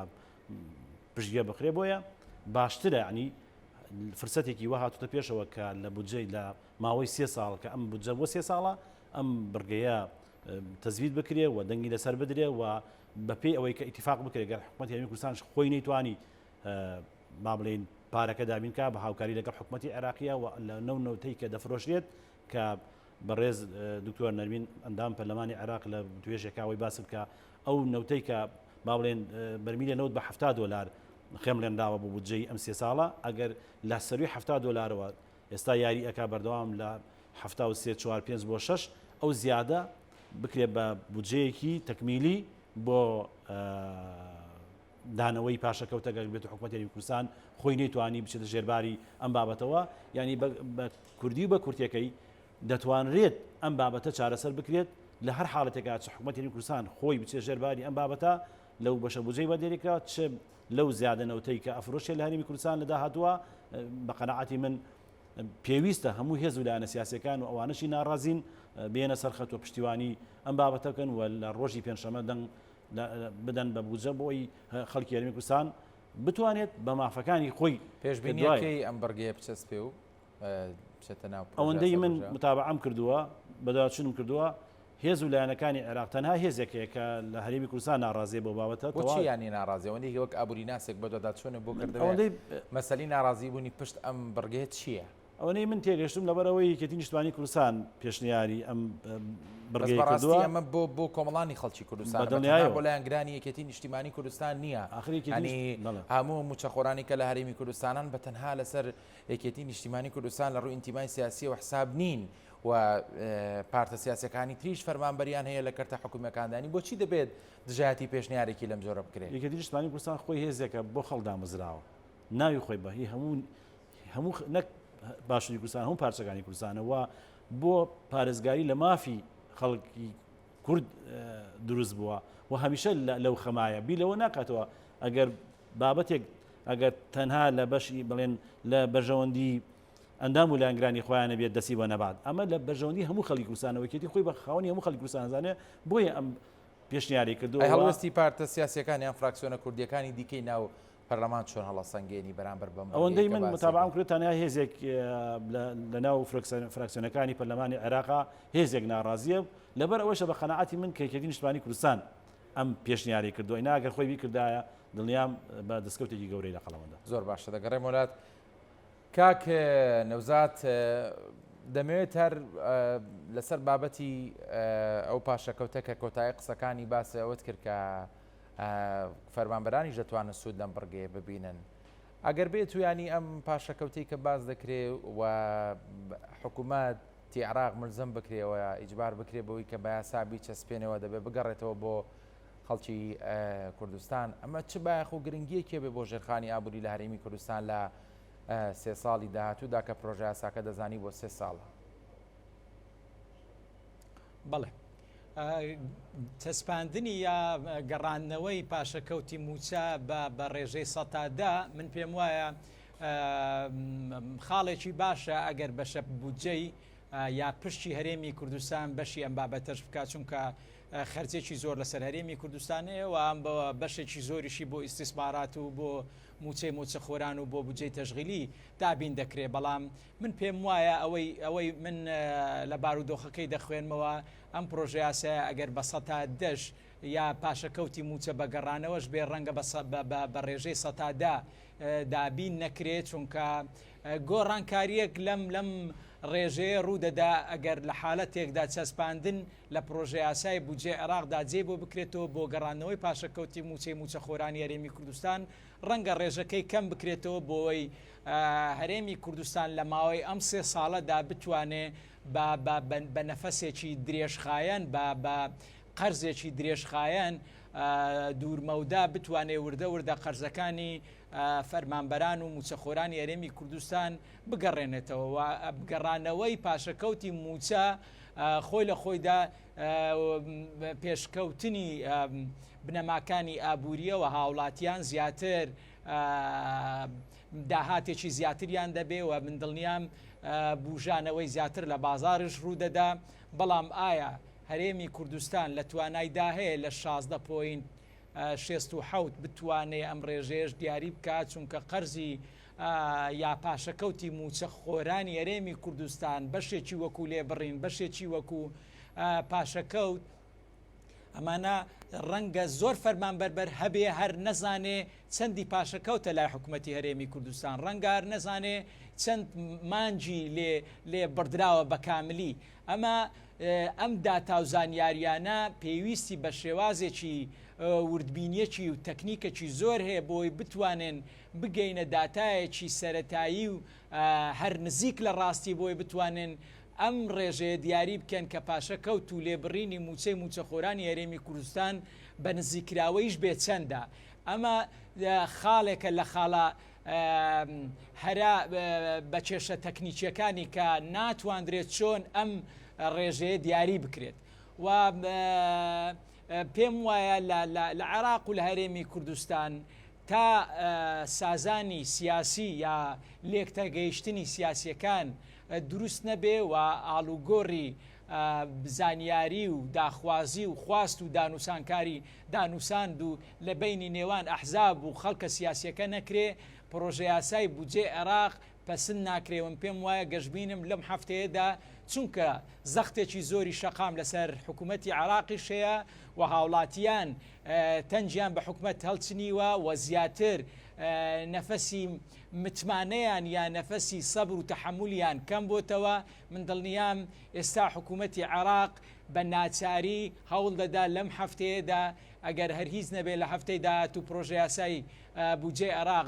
پشتگوێ بخرێ بۆیە باشترە ینی فرسەتێکی وە هاتوتە پێشەوە کە لە بودجەی لە ماوەی سێ ساڵ کە ئەم بودجە بۆ سێ ساڵە ئەم بڕگەیە تەزوید بکرێ و دەنگی لەسەر بدرێ و بەپێی ئەوەی کە ئیتفاق بکرێت گەر حکوومەت هەرێمی کوردستانش خۆی نەیتوانی با بڵێین پارەکە دابین کا بە هاوکاری لەگەڵ حکوومەتی عێراقیە و لە نەو نەوتەی کە دەفرۆشرێت کە بەڕێز دکتۆر نەرمین ئەندام پەرلەمانی عێراق لە توێژێکاوەی باس بکە ئەو نەوتەی کە با بڵێن بەرمیلە نەوت بە 70 دلار خێملێنراوە بۆ بودجەی ئەم سێ ساڵە ئەگەر لە سەروی 70 دلارەوە ئێستا یاری ئەک بەردەوام لە 73 4 5 بۆ 6 ئەو زیادە بکرێت بە بودجەیەکی تەکمیلی بۆ دانەوەی پاشەکەوتە گەر بێت و حکومەتی هەرێمی کوردستان خۆی نەیتوانی بچێتە ژێرباری ئەم بابەتەوە یعنی بە کوردی و بە کورتەکەی دەتوانرێت ئەم بابەتە چارەسەر بکرێت لە هەر حاڵەتێکا چ حکومەتی هەرێمی کوردستان خۆی بچێت ژێرباری ئەم بابەتە لەو بەشە بودجەی بە دێریکرا چ لەو زیادە نەوتەی کە ئەفرۆشێ لە هەرێمی کوردستان لە داهاتووە بە قەناعەتی من پێویستە هەموو هێز و لایەنە سیاسەکان و ئەوانەشی ناڕازین بێنە سەرخەت و پشتیوانی ئەم بابەتە بکەن و لە ڕۆژی پێنجشەممە دەنگ بدەن بە بودجە بۆ ئەوی خەڵکی هەرێمی کوردستان بتوانێت بە مافەکانی خۆی پێشبینیەکەی ئەم بڕگەیە بچەسپێ و بچێتە ناو ئەوەندەی من متابعەم کردووە بەداچونم کردووە. هێز و لایەنەکانی عێراق تەنها هێزێک هەیە کە لە هەرێمی کوردستان ناڕازیە بۆ بابەتە بۆچی یانی ناڕازیە ئەوەندەی وەک ئابووریناسێک بەدواداچوونت بۆ کردبێ مەسەلی ناڕازیبوونی پشت ئەم بڕگەیە چییە؟ ئەوەنەی من تێگەشتم لەبەرئەوەی یەکێتی نیشتمانی کوردستان پێشنیاری ئەم بەس بڕگەی بەڕاستی کردووە ئەمە بۆ بۆ کۆمەڵانی خەڵکی کوردستانە بە بە تەنها دڵنیایەوە بۆ لایەنگرانی یەکێتی نیشتیمانی کوردستان نییە ئاخر یەکێتی یانی نیشت بەڵێ هەموو مووچەخۆرانی کە لە هەرێمی کوردستانن بە تەنها لەسەر یەکێتی نیشتیمانی کوردستان لە ڕووی ئینتیمای سیاسیەوە حساب نین و پارتە سیاسیەکانی تریش فەرمانبەریان هەیە لە کەرتە حکومیەکاندا یانی بۆچی دەبێت دژایەتی پێشنیارێکی لەم جۆرە بکرێت؟ یەکێتی نیشتمانی کوردستان خۆی هێزێکە بۆ خەڵک دامەزراوە ناوی خۆی بە هی هەموو هەموو نەک باشووری کوردستان هەموو پارچەکانی کوردستانە و بۆ پارێزگاری لە مافی خەڵکی کورد دروست بووە و هەمیشە لەو خەمایە بی لەوە ناکاتەوە ئەگەر بابەتێک ئەگەر تەنها لە بەشی بڵێن لە بەرژەوەندی ئەندام و لایەنگرانی خۆیانە بێت دەستی بۆ نەبات ئەمە لە بەرژەوەندی هەموو خەڵکی کوردستانەوە یەکێتی خۆی بە خاوەنی هەموو خەڵکی کوردستان زانێ بۆیە ئەم پێشنیاری کردووە ئەی هەڵوێستی پارتە سیاسیەکان یان فراکسیۆنە کوردیەکانی دیکەی ناو پەرلەمان چۆن هەڵەسەنگێنی بەرامبەر بەم بڕگەیە ئەوەندەی کە من باسی متابعەم ئەکەی؟ کردووە تەنیا هێزێک لە ناو فراکسیۆنەکانی پەرلەمانی عێراقا هێزێک ناڕازییە لەبەر ئەوەشە بە قەناعەتی من کە یەکێتی نیشتمانی کوردستان ئەم پێشنیارەی کردووە ئینا ئەگەر خۆی بیکردایە دڵنیام بە دەستکەوتێکی گەورەی لە قەڵەمەدا. زۆر باشە دەگەڕێمەوە لات کاک نەوزاد دەمەوێت هەر لەسەر بابەتی ئەو پاشەکەوتە کە کۆتایی قسەکانی باسی ئەوەت کرد کە فەرمانبەرانیش دەتوانن سوود لەم بڕگەیە ببینن. ئەگەر بێت و ینی ئەم پاشەکەوتەی کە باس دەکرێ و حکوومەت عێراق ملزم بکرێەوە ئیجبار بکرێ بەوەی کە بە یاسا بیچەسپێنەوە دەبێت بگەڕێتەوە بۆ خەڵکی کوردستان ئەمە چ بایەخ و گرنگیەکێ بێ بۆ ژێرخانی ئابووری لە هەرێمی کوردستان لە سێ ساڵی داهاتوودا کە پرۆژە یاساکە دەزانی بۆ سێ ساڵە. بەڵێ چەسپاندنی یا گەڕاندنەوەی پاشەکەوتی مووچە بە بە ڕێژەی سەتا دە من پێم وایە خاڵێکی باشە ئەگەر بەشە بودجەی یا پشتی هەرێمی کوردستان بەشی ئەم بابەتەش بکات چونکە خەرجێکی زۆر لەسەر هەرێمی کوردستان هەیە و ئەم بەوە بەشێکی زۆریشی بۆ ئیستیسمارات و بۆ مووچەی مووچەخۆران و بۆ بودجەی تەشغیلی دابین دەکرێت بەڵام من پێم وایە ئەوەی ئەوەی من لە بارودۆخەکەی دەخوێنمەوە ئەم پرۆژەیاسایە ئەگەر بە سەتا دەش یا پاشەکەوتی مووچە بە گەڕانەوەش بێ ڕەنگە بە ڕێژەی سەتا دە دابین نەکرێت چونکە گۆڕانکارییەک لەم لەم ڕێژەیە ڕوودەدا ئەگەر لە حالەتێکدا چەسپاندن لە پڕۆژەیاسای بودجەی عێراقدا جێی بۆ بکرێتەوە بۆ گەڕاندنەوەی پاشەکەوتی مووچەی مووچەخۆرانی هەرێمی کوردستان ڕەنگە ڕێژەکەی کەم بکرێتەوە بۆوەی هەرێمی کوردستان لە ماوەی ئەم سێ ساڵەدا بتوانێ بە بە بە نەفەسێکی درێژخایەن بە بە قەرزێکی درێژخایەن دوورمەودا بتوانێ وردە وردە قەرزەکانی فەرمانبەران و مووچەخۆرانی هەرێمی کوردستان بگەڕێنێتەوە و گەڕانەوەی پاشەکەوتی مووچە خۆی لە خۆیدا پێشکەوتنی بنەماکانی ئابووریەوە هاوڵاتیان زیاتر داهاتێکی زیاتریان دەبێ و من دڵنیام بوژانەوەی زیاتر لە بازاڕیش ڕوودەدا بەڵام ئایا هەرێمی کوردستان لە توانایدا هەیە لە 16 point 67 بتوانێ ئەم ڕێژەیەش دیاری بکات چونکە قەرزی یا پاشەکەوتی مووچە خۆرانی هەرێمی کوردستان بەشێکی وەکو لێبڕین بەشێکی وەکو پاشەکەوت ئەمانە ڕەنگە زۆر فەرمانبەر بەر هەبێ هەر نەزانێ چەندی پاشەکەوتە لای حکوومەتی هەرێمی کوردستان ڕەنگە هەر نەزانێ چەند مانگی لێ لێ بڕدراوە بە کاملی ئەمە ئەم داتا و زانیاریانە پێویستی بە شێوازێکی وردبینیەکی و تەکنیکەکی زۆر هەیە بۆی بتوانێن بگەینە داتایەکی سەرەتایی و هەر نزیک لە ڕاستی بۆی بتوانن ئەم ڕێژەیە دیاری بکەن کە پاشەکەوت و لێبڕینی مووچەی مووچەخۆرانی هەرێمی کوردستان بە نزیککراوەیش بێ چەندە. ئەمە خاڵێکە لە خاڵە هەرە بە کێشە تەکنیکیەکانی کە ناتواندرێت چۆن ئەم ڕێژەیە دیاری بکرێت و پێم وایە لە عێراق و لە هەرێمی کوردستان تا سازانی سیاسی یا لێکتەگەیشتنی سیاسیەکان دروست نەبێ و ئاڵوگۆڕی. زانیاری و داخوازی و خواست و دانوسانکاری دانوساند و لە بەینی نێوان ئەحزاب و خەڵکە سیاسیەکە نەکرێ پڕۆژەیاسای بودجەی عێراق پەسند ناکرێ و من پێم وایە گەشبینم لەم هەفتەیەدا چونکە زەختێکی زۆری شەقام لەسەر حکومەتی عێراقیش هەیە و هاوڵاتیان تەنگیان بە حکومەت هەڵچنیوە و زیاتر نەفەسی متمانەیان یا نەفەسی سەبر و تەحەمولیان کەم بۆتەوە من دڵنیام ئێستا حکومەتی عێراق بە ناچاری هەوڵ دەدا لەم هەفتەیەدا ئەگەر هەر هیچ نەبێ لە هەفتەی داهاتوو پرۆژەیاسای بودجەی عێراق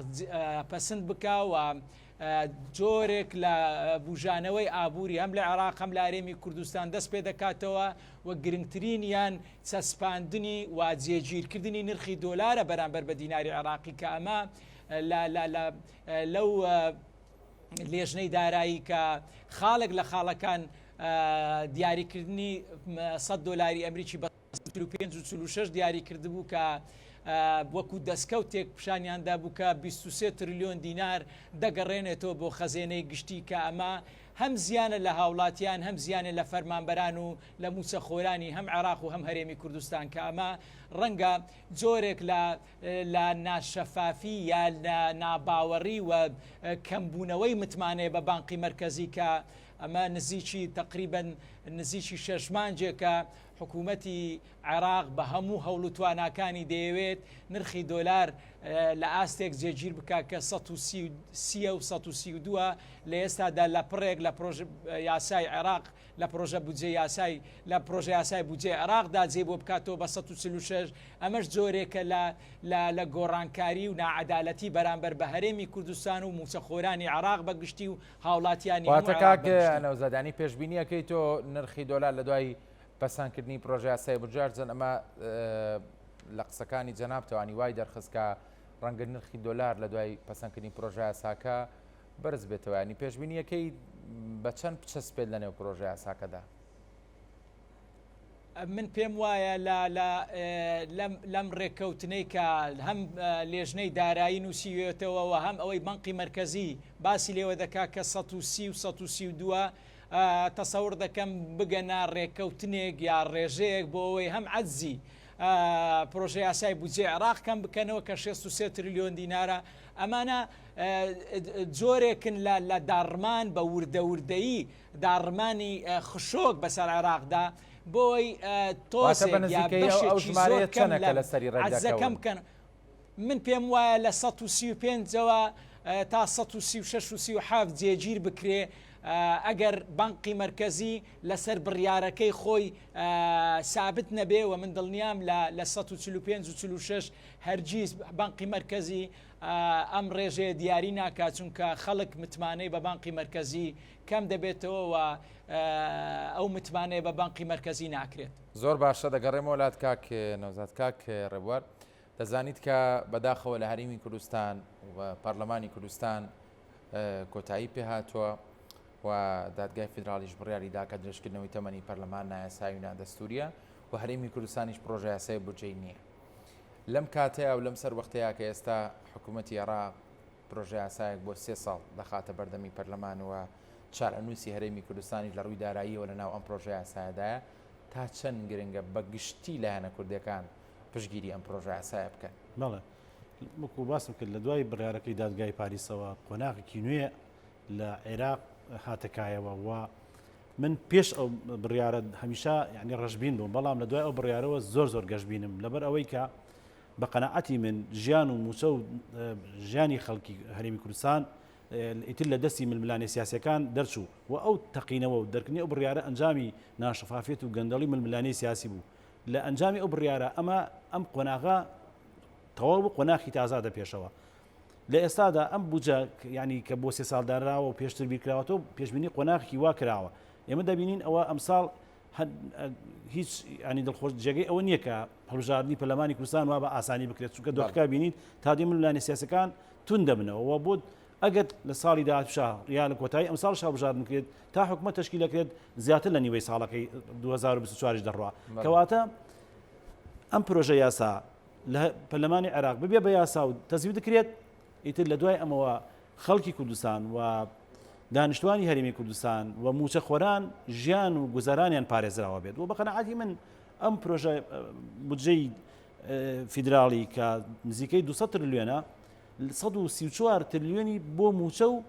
پەسند بکا و جۆرێک لە بوژانەوەی ئابووری هەم لە عێراق هەم لە هەرێمی کوردستان دەست پێ دەکاتەوە و گرنگترینیان چەسپاندنی و جێگیرکردنی نرخی دۆلارە بەرامبەر بە دیناری عێراقی کە ئەمە لەو لێژنەی دارایی کە خاڵێک لە خاڵەکان دیاریکردنی 100 دۆلاری ئەمریکی بە 45 و 46 دیاری کردبوو کە وەکو دەستکەوتێک پیشانیان دابوو کە 23 تریلیۆن دینار دەگەڕێنێتەوە بۆ خەزێنەی گشتی کە ئەمە هەم زیانە لە هاوڵاتیان هەم زیانە لە فەرمانبەران و لە مووچەخۆرانی هەم عێراق و هەم هەرێمی کوردستان کە ئەمە ڕەنگە جۆرێک لە لە ناشەفافی یا لە ناباوەڕی و کەمبوونەوەی متمانەیە بە بانقی مەرکەزی کە ئەمە نزیکی تەقریبەن نزیکی شەش مانگێکە حکوومەتی عێراق بە هەموو هەوڵ و تواناکانی دەیەوێت نرخی دۆلار لە ئاستێک جێگیر بکات کە 130 و 132 لە ئێستادا لە پڕێک لە پرۆژە یاسای عێراق لە پرۆژە بودجە یاسای لە پرۆژە یاسای بودجەی عێراقدا جێ بۆ بکاتەوە بە 146 ئەمەش جۆرێکە لە لە لە گۆڕانکاری و ناعەدالەتی بەرامبەر بە هەرێمی کوردستان و مووچەخۆرانی عێراق بە گشتی و هاوڵاتیانی هەموو واتە عێراق کاک بە گشتی. نەوزاد یانی پێشبینی ئەکەی تۆ نرخی دۆلار لە دوای پەسەندکردنی پرۆژە یاسای بودجە هەرچەند ئەمە لە قسەکانی جەنابتەوانی وای دەرخست کە ڕەنگە نرخی دۆلار لە دوای پەسەندکردنی پرۆژە یاساکە بەرز بێتەوە ینی پێشبینیەکەی بە چەند بچەسپێت لە نێو پرۆژە یاساکەدا؟ من پێم وایە لە لە لەم لەم ڕێککەوتنەی کە هەم لێژنەی دارایی نووسیوێتەوە و هەم ئەوەی بانقی مەرکەزی باسی لێوە دەکا کە 130 و 132 تەسەور دەکەم بگەنە ڕێککەوتنێک یا ڕێژەیەک بۆ ئەوەی هەم عەجزی پرۆژە یاسای بودجەی عێراق کەم بکەنەوە کە 63 تریلیۆن دینارە ئەمانە جۆرێکن لە لە داڕمان بە وردە وردەیی داڕمانی خشۆک بەسەر عێراقدا بۆی واتە بە تۆزێک یا نزیکەیی ئەو ئەو بەشێکی زۆر ژمارەیە کەم چەنە لە کە لەسەری ڕێک عەجزەکەم دەکەون؟ بکەن من پێم وایە لە 135 ەوە تا 136 و 37 جێگیر بکرێ ئەگەر بانقی مەرکەزی لەسەر بڕیارەکەی خۆی سابت نەبێ و من دڵنیام لە لە 145 و 46 هەرگیز بانقی مەرکەزی ئەم ڕێژەیە دیاری ناکات چونکە خەڵک متمانەی بە بانقی مەرکەزی کەم دەبێتەوە و ئەو متمانەیە بە بانقی مەرکەزی ناکرێت. زۆر باشە دەگەڕێمەوە لات کاک نەوزاد. کاک ڕێبوار دەزانیت کە بەداخەوە لە هەرێمی کوردستان و پەرلەمانی کوردستان کۆتایی پێهاتووە و دادگای فیدراڵیش بڕیاری دا کە درێژکردنەوەی تەمەنی پەرلەمان نایاسایی و نادەستوریە و هەرێمی کوردستانیش پرۆژە یاسای بودجەی نییە. لەم کاتەیا و لەم سەروەختەیا کە ئێستا حکوومەتی عێراق پرۆژەیاسایەک بۆ سێ ساڵ دەخاتە بەردەمی پەرلەمان و چارەنووسی هەرێمی کوردستانیش لە ڕووی داراییەوە لە ناو ئەم پرۆژەیاسایەدایە، تا چەند گرنگە بە گشتی لایەنە کوردییەکان پشتگیری ئەم پرۆژەیاسایە بکەن؟ بەڵێ، وەکو باسم کرد لە دوای بڕیارەکەی دادگای پاریسەوە قۆناغێکی نوێ لە عێراق هاتە کایەوە و من پێش ئەو بڕیارە هەمیشە یعنی ڕەشبین بووم بەڵام لە دوای ئەو بڕیارەوە زۆر زۆر گەشببینم لەبەر ئەوەی کە بە قەناعەتی من ژیان و موچە و ژیانی خەڵکی هەرێمی کوردستان ئیتر لە دەستی ململانێ سیاسەکان دەرچوو و ئەو تەقینەوە و دەرکردنی ئەو بڕیارە ئەنجامی ناشەفافیەت و گەندەڵی ململانێی سیاسی بوو لە ئەنجامی ئەو بڕیارە ئەمە ئەم قۆناغە تەواو بوو قۆناخی تازادە پێشەوە لە ئێستادا ئەم بودجە یانی کە بۆ سێ ساڵ دانراوە و پێشتر بیرکراوەتەوە پێشبینی قۆناغێکی وا کراوە ئێمە دەبینین ئەوە ئەمساڵ هیچ ینی دڵخۆش جێگەی ئەوە نییە کە هەڵبژاردننی پەرلەمانی کوردستان وا بە ئاسانی بکرێت چونکە دۆخەکە بینیت تا دێ ململانێ سیاسەکان تون دەبنەوە بۆ ئەگەر لە ساڵی داهاتووشا یا لە کۆتایی ئەمساڵ هەڵبژاردن بکرێت تا حکومەت تەشکیل دەکرێت زیاتر لە نیوەی ساڵەکەی 2024 دەڕوا کەواتە ئەم پرۆژە یاسا لە پەرلەمانی عێراق ببێ بە یاسا و تەزویر دەکرێت ئیتر لە دوای ئەمەوە خەڵکی کوردستان و دانیشتوانی هەرێمی کوردستان و مووچەخۆران ژیان و گوزەرانیان پارێزراوە بێت و بە قەناعەتی من ئەم پرۆژە بودجەی فیدراڵی کە نزیکەی 200 ترلیۆنە 134 ترلیۆنی بۆ مووچە و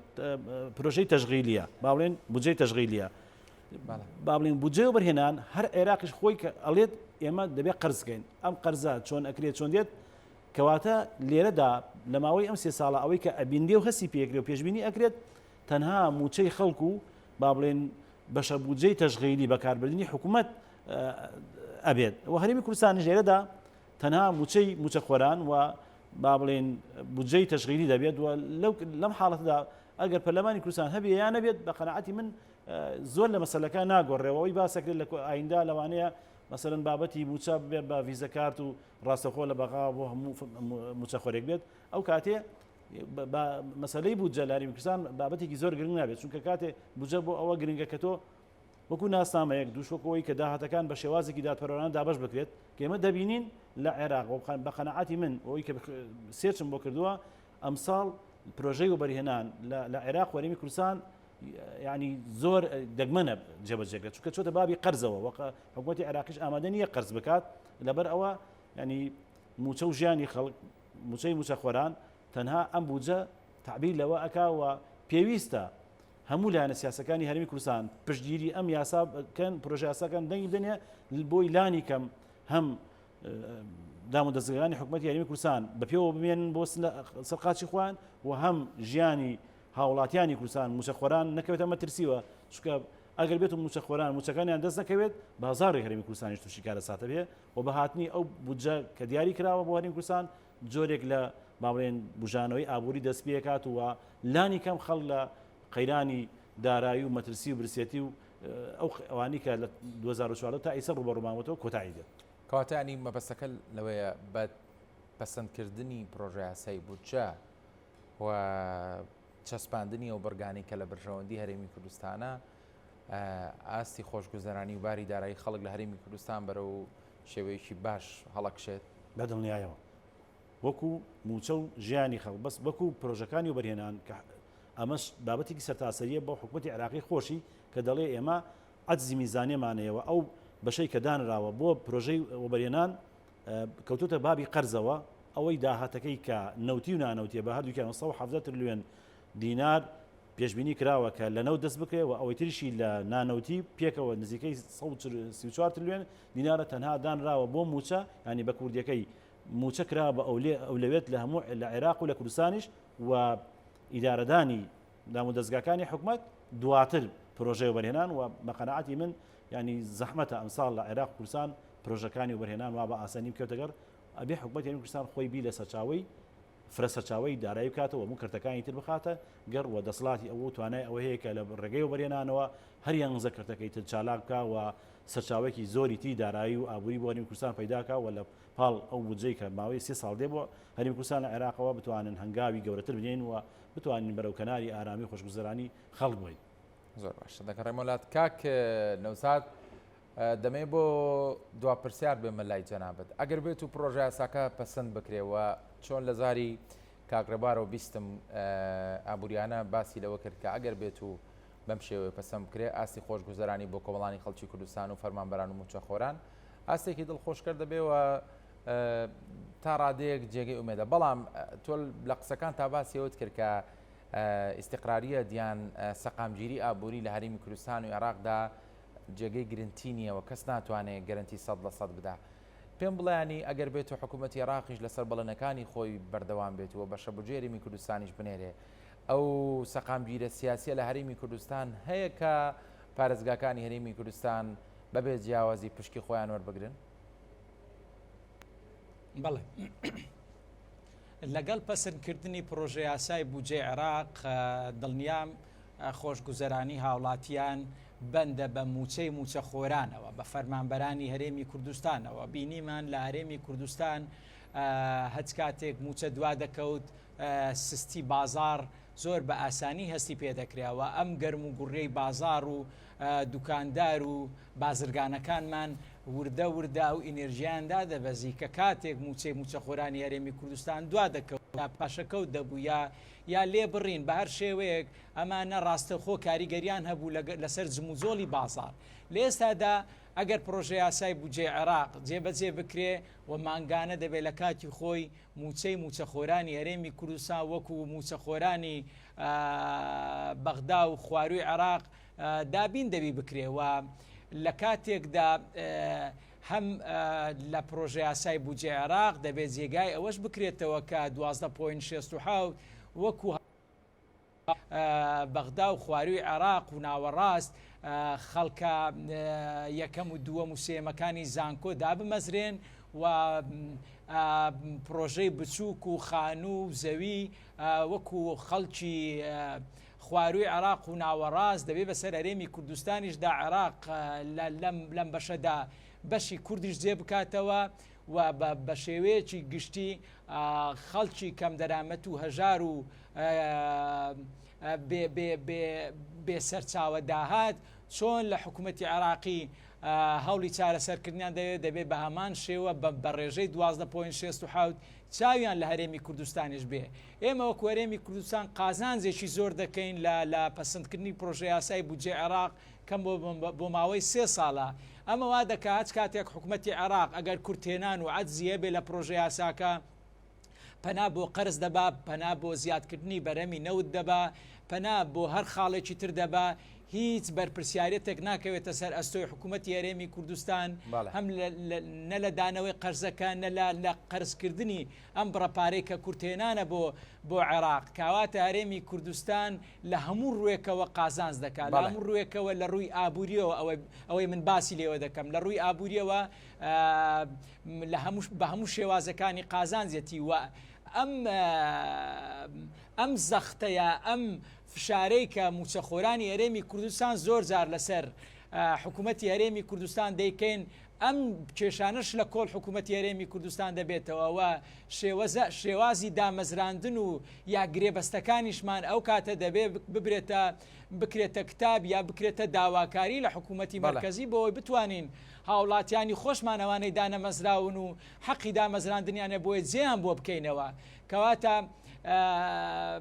پرۆژەی تەشغیلیە با بڵێن بودجەی تەشغیلیە با بڵێن بودجەی وەبەرهێنان هەر عێراقیش خۆی کە ئەڵێت ئێمە دەبێت قەرز بکەین ئەم قەرزە چۆن ئەکرێت چۆن دێت کەواتە لێرەدا لە ماوەی ئەم سێ ساڵە ئەوەی کە ئەبینرێ و هەستی پێکرێ و پێشبینی ئەکرێت تەنها مووچەی خەڵک و با بڵێن بەشە بودجەی تەشغیلی بەکاربردنی حکوومەت ئەبێت و هەرێمی کوردستانیش لێرەدا تەنها مووچەی مووچەخۆران و با بڵێن بودجەی تەشغیلی دەبێت و لەم حاڵەتدا ئەگەر پەرلەمانی کوردستان هەبێ یا نەبێت بە قەناعەتی من زۆر لە مەسەلەکە ناگۆڕێەوە ئەوەی باسەکرێت لە ئایندا لەوانەیە مەسەرەن بابەتی موچە بێت بە ڤیزە کارت و ڕاستەخۆ لە بەغا بۆ هەموو موچەخۆرێک بێت ئەو کاتێ مەسلەی بودجە لاری کوردستان بابەتێکی زۆر گرنگ نابێت چونکە کاتێ بودجە بۆ ئەوە گرنگە کە تۆ وەکو ناسنامەیەک دووش وەکەوەی کە داهاتەکان بە شێوازێکی دادپەروەرانە دابەش بکرێت کە ئێمە دەبینین لە عێراق بە قەناعەتی من ئەوەی کە search م بۆ کردووە ئەمساڵ پرۆژەی وەبەرهێنان لە عێراق وەرێمی کوردستان ینی زۆر دەگمەنە جێبەجێکرێت چونکە چۆتە بابی قەرزەوە وەکە حکوومەتی عێراقیش ئامادە نییە قەرز بکات لەبەر ئەوە ینی موچە و ژیانی خەڵک موچەی موچەخۆران تەنها ئەم بودجە تعبیر لەوە ئەکا و پێویستە هەموو لایەنە سیاسەکانی هەرێمی کوردستان پشتگیری ئەم یاسا بکەن پرۆژە یاساکان دەنگی بدەنێ بۆی لانی کەم هەم دام و دەستگەکانی حکوومەتی هەرێمی کوردستان بە پێوە بمێنن بۆ سەر قاچی خۆیان و هەم ژیانی هاوڵاتیانی کوردستان موچەخۆران نەکەوێتە مەترسیوە چونکە ئەگەر بێت و موچەخۆران موچەکانیان دەست نەکەوێت بازاڕی هەرێمی کوردستانیش تووشی کارەساتە بێ و بە هاتنی ئەو بودجە کە دیاری کراوە بۆ هەرێمی کوردستان جۆرێک لە با بڵێن بوژانەوەی ئابووری دەست پێکات و لانی کەم خەڵک لە قەیرانی دارایی و مەترسی و برسێتی و ئەو ئەوانی کە لە 2014 تا ئیسە ڕوبەڕوومانەوە کۆتایی دێت. کەواتە ینی مەبەستەکە لەوەیە بە پەسەندکردنی پرۆژەیاسای بودجە و چەسپاندنی ئەو بڕگانەی کە لە بەرژەوەندی هەرێمی کوردستانە ئاستی خۆشگوزەرانی و باری دارایی خەڵک لە هەرێمی کوردستان بەرەو شێوەیەکی باش هەڵەکشێت؟ بە دڵنیایەوە وەکو مووچە و ژیانی خەڵک بەس وەکو پرۆژەکانی وەبەرهێنان کە ئەمەش بابەتێکی سەرتاسەریە بۆ حکوومەتی عێراقی خۆشی کە دەڵێ ئێمە عەجزی میزانیەمانەیەوە ئەو بەشەی کە دانراوە بۆ پرۆژەی وەبەرهێنان کەوتۆتە بابی قەرزەوە، ئەوەی داهاتەکەی کە نەوتی و نانەوتیە بە هەردووکیان 117 ترلیۆن دینار پێشبینی کراوە کە لە نەوت دەست بکرێ و ئەوەی تریشی لە نانەوتی پێکەوە نزیکەی 134 ترلیۆن دینارە تەنها دانراوە بۆ موچە ینی بە کوردیەکەی موچە کرا بە ئەولەوێت لە هەموو لە عێراق و لە کوردستانیش و ئیدارەدانی دامودەزگاکانی حکومەت دواتر پرۆژەی وەبەرهێنان و بە قەناعەتی من ینی زەحمەتە ئەمساڵ لە عێراق کوردستان پرۆژەکانی وەبەرهێنان وا بە ئاسانی بکەوێتە گەڕ، ئەبێ حکومەتی هەرێمی کوردستان خۆی بیر لە سەرچاوەی فرە سەرچاوەی دارایی بکاتەوە و هەموو کەرتەکانی تر بخاتە گەڕ و دەسەڵاتی ئەوە و توانای ئەوە هەیە کە لە ڕێگەی وەبەرهێنانەوە هەر یانزە کەرتەکەی تر چالاک بکا و سەرچاوەیەکی زۆری تری دارایی و ئابووری بۆ هەرێمی کوردستان پەیدا کا و لە پاڵ ئەو بودجەی کە ماوەی سێ ساڵ دێ بۆ هەرێمی کوردستان لە عێراقەوە بتوانن هەنگاوی گەورەتر بنێین و بتوانین بەرەو کەناری ئارامی و خۆشگوزەرانی خەڵک بۆین. زۆر باشە دەگەڕێمەوە لات کاک نەوزاد. دەمەوێت بۆ دوا پرسیار بێمە لای جەنابت ئەگەر بێت و پرۆژە یاساکە پەسەند بکرێ و چۆن لە زاری کاک ڕێبارەوە بیستم ئابووریانە باسی لەوە کرد کە ئەگەر بێت و بەم شێوەیە پەسەند بکرێ ئاستی خۆشگوزەرانی بۆ کۆمەڵانی خەڵکی کوردستان و فەرمانبەران و مووچەخۆران ئاستێکی دڵخۆشکەر دەبێ و تا ڕادەیەک جێگەی ئومێدە بەڵام تۆ لە قسەکان تا باسی ئەوت کرد کە ئیستقراریە دیان سەقامگیری ئابووری لە هەرێمی کوردستان و عێراقدا جێگەی گرنتی نییە و کەس ناتوانێ گەرەنتی 100% بدا. پێم بڵێ ئەگەر بێت و حکوومەتی عێراقیش لەسەر بەڵێنەکانی خۆی بەردەوام بێت و بەشە بودجەی هەرێمی کوردستانیش بنێرێ ئەو سەقامگیرە سیاسیە لە هەرێمی کوردستان هەیە کە پارێزگاکانی هەرێمی کوردستان بەبێ جیاوازی پشکی خۆیان وەربگرن؟ بەڵێ. لەگەڵ پەسەندکردنی پڕۆژەیاسای بودجەی عێراق، دڵنیام خۆشگوزەرانی هاوڵاتیان بەندە بە مووچەی مووچەخۆرانەوە، بە فەرمانبەرانی هەرێمی کوردستانەوە. بینیمان لە هەرێمی کوردستان هەچ کاتێک مووچە دوادەکەوت، سستی بازاڕ زۆر بە ئاسانی هەستی پێدەکرا و ئەم گەرم و گوڕیەی بازاڕ و دوکاندار و بازرگانەکانمان. وردە وردە ئەو ئینێرژیان دادەبەزی کە کاتێک مووچەی مووچەخۆرانی هەرێمی کوردستان دوا دەکەوت یا پاشەکەوت دەبوو یا یا لێبڕین بە هەر شێوەیەک ئەمانە ڕاستەوخۆ کاریگەریان هەبوو لەسەر جموجۆڵی بازاڕ. لە ئێستادا ئەگەر پڕۆژەیاسای بودجەی عێراق جێبەجێ بکرێ و مانگانە دەبێ لە کاتی خۆی مووچەی مووچەخۆرانی هەرێمی کوردستان وەکو مووچەخۆرانی بەغدا و خوارووی عێراق دابین دەبی بکرێ و لە کاتێکدا هەم لە پڕۆژەیاسای بودجەی عێراق دەبێت جێگای ئەوەش بکرێتەوە کە 12.67 وەکو بەغدا و خوارووی عێراق و ناوەڕاست خەڵکە یەکەم و دووەم و سێیەمەکانی زانکۆ دابمەزرێن و پڕۆژەی بچووک و خانوو و زەوی وەکو خەڵکی خوارووی عێراق و ناوەڕاست دەبێ بەسەر هەرێمی کوردستانیشدا عێراق لەم بەشەدا بەشی کوردیش جێ بکاتەوە و بە شێوەیەکی گشتی خەڵکی کەمدەرامەت و هەژار و بێ سەرچاوە داهات چۆن لە حکوومەتی عێراقی هەوڵی چارەسەرکردنیان دەوێت دەبێت بە هەمان شێوە بە ڕێژەی 12.67 چاویان لە هەرێمی کوردستانیش بێ ئێمە وەکو هەرێمی کوردستان قازانجێکی زۆر دەکەین لە لە پەسەندکردنی پرۆژە یاسای بودجەی عێراق کەم بۆ ماوەی سێ ساڵە ئەمە وا دەکات هەچ کاتێک حکوومەتی عێراق ئەگەر کورتهێنان و عەجزی هەبێ لە پرۆژە یاساکە پەنا بۆ قەرز دەبا، پەنا بۆ زیادکردنی بەرهەمی نەوت دەبا، پەنا بۆ هەر خاڵێکی تر دەبا، هیچ بەرپرسیارێتێک ناکەوێتە سەر ئەستۆی حکوومەتی هەرێمی کوردستان هەم نە لە دانەوەی قەرزەکە نە لە قەرزکردنی ئەم بڕە پارەی کە کورتهێنانە بۆ بۆ عێراق کاواتە هەرێمی کوردستان لە هەموو ڕووێکەوە قازانج دەکات لە هەموو ڕووێکەوە لە ڕووی ئابووریەوە ئەوەی من باسی لێوە دەکەم لە ڕووی ئابووریەوە لە هەموو بە هەموو شێوازەکانی قازانجێتی و ئەم ئەم زەختەیە ئەم فشارەی کە موچەخۆرانی هەرێمی کوردستان زۆر جار لەسەر حکوومەتی هەرێمی کوردستان دەیکەین ئەم کێشانەش لە کۆڵ حکوومەتی هەرێمی کوردستان دەبێتەوە و شێوەزە شێوازی دامەزراندن و یا گرێبەستەکانیشمان ئەو کاتە دەبێ ببرێتە بکرێتە کتاب یا بکرێتە داواکاری لە حکوومەتی مەرکەزی بۆ ئەوەی بتوانین هاوڵاتیانی خۆشمان ئەوانەی دانەمەزراون و حەقی دامەزراندنیانە بۆیە جێیان بۆ بکەینەوە کەواتە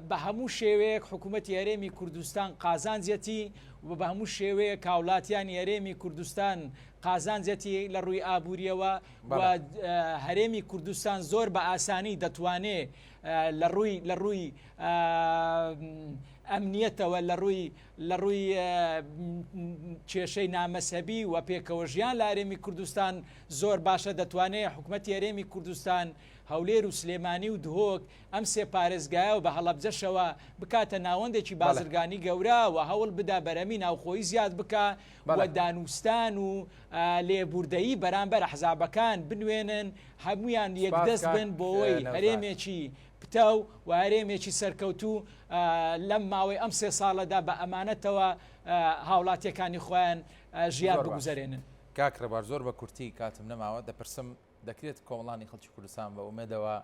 بە هەموو شێوەیەک حکوومەتی هەرێمی کوردستان قازانجەتی و بە هەموو شێوەیەک هاوڵاتیانی هەرێمی کوردستان قازانجەتی لە ڕووی ئابووریەوە و هەرێمی کوردستان زۆر بە ئاسانی دەتوانێ لە ڕووی لە ڕووی ئەمنیەتەوە لە ڕووی لە ڕووی کێشەی نامەزهەبی و پێکەوەژیان لە هەرێمی کوردستان زۆر باشە دەتوانێت حکومەتی هەرێمی کوردستان هەولێر و سلێمانی و دهۆک ئەم سێ پارێزگایە و بە هەڵەبجەشەوە بکاتە ناوەندێکی بازرگانی گەورە و هەوڵ بدا بەرهەمی ناوخۆیی زیاد بکا و دانوستان و لێبوردەیی بەرامبەر ئەحزابەکان بنوێنن هەمویان یەکدەست بن بۆوەی هەرێمێکی پتەو و هەرێمێکی سەرکەوتوو لەم ماوەی ئەم سێ ساڵەدا بە ئەمانەتەوە هاوڵاتیەکانی خۆیان ژیان بگوزەرێنن. کاک ڕێبوار زۆر بە کورتی کاتم نەماوە دەپرسم دەکرێت کۆمەڵانی خەڵکی کوردستان بە ئومێدەوە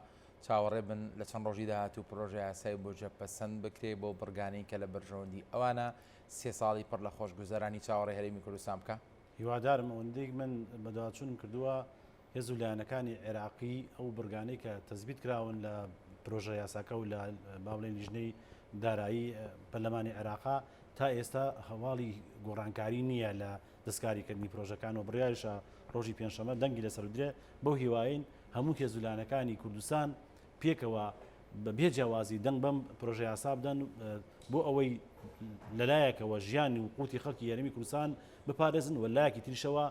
چاوەڕێ بن لە چەند ڕۆژی داهاتوو پرۆژە یاسای بودجە پەسەند بکرێ بۆ بڕگانەی کە لە بەرژەوەندی ئەوانە سێ ساڵی پڕ لە خۆشگوزەرانی چاوەڕێ هەرێمی کوردستان بکا؟ هیوادارم ئەوەندەی من بەدواچوونم کردووە هێز و لایەنەکانی عێراقی ئەو بڕگانەی کە تەزبیت کراون لە پرۆژە یاساکە و لە با بڵێین لیژنەی دارایی پەرلەمانی عێراقا تا ئێستا هەواڵی گۆڕانکاری نییە لە دەستکاریکردنی پرۆژەکان و بڕیاریشە ڕۆژی پێنجشەممە دەنگی لەسەر بدرێ بەو هیوایەین هەموو هێز و لایەنەکانی کوردستان پێکەوە بە بێ جیاوازی دەنگ بەم پرۆژە یاسا بدەن بۆ ئەوەی لەلایەکەوە ژیان و قوتی خەڵکی هەرێمی کوردستان بپارێزن و لایەکی تریشەوە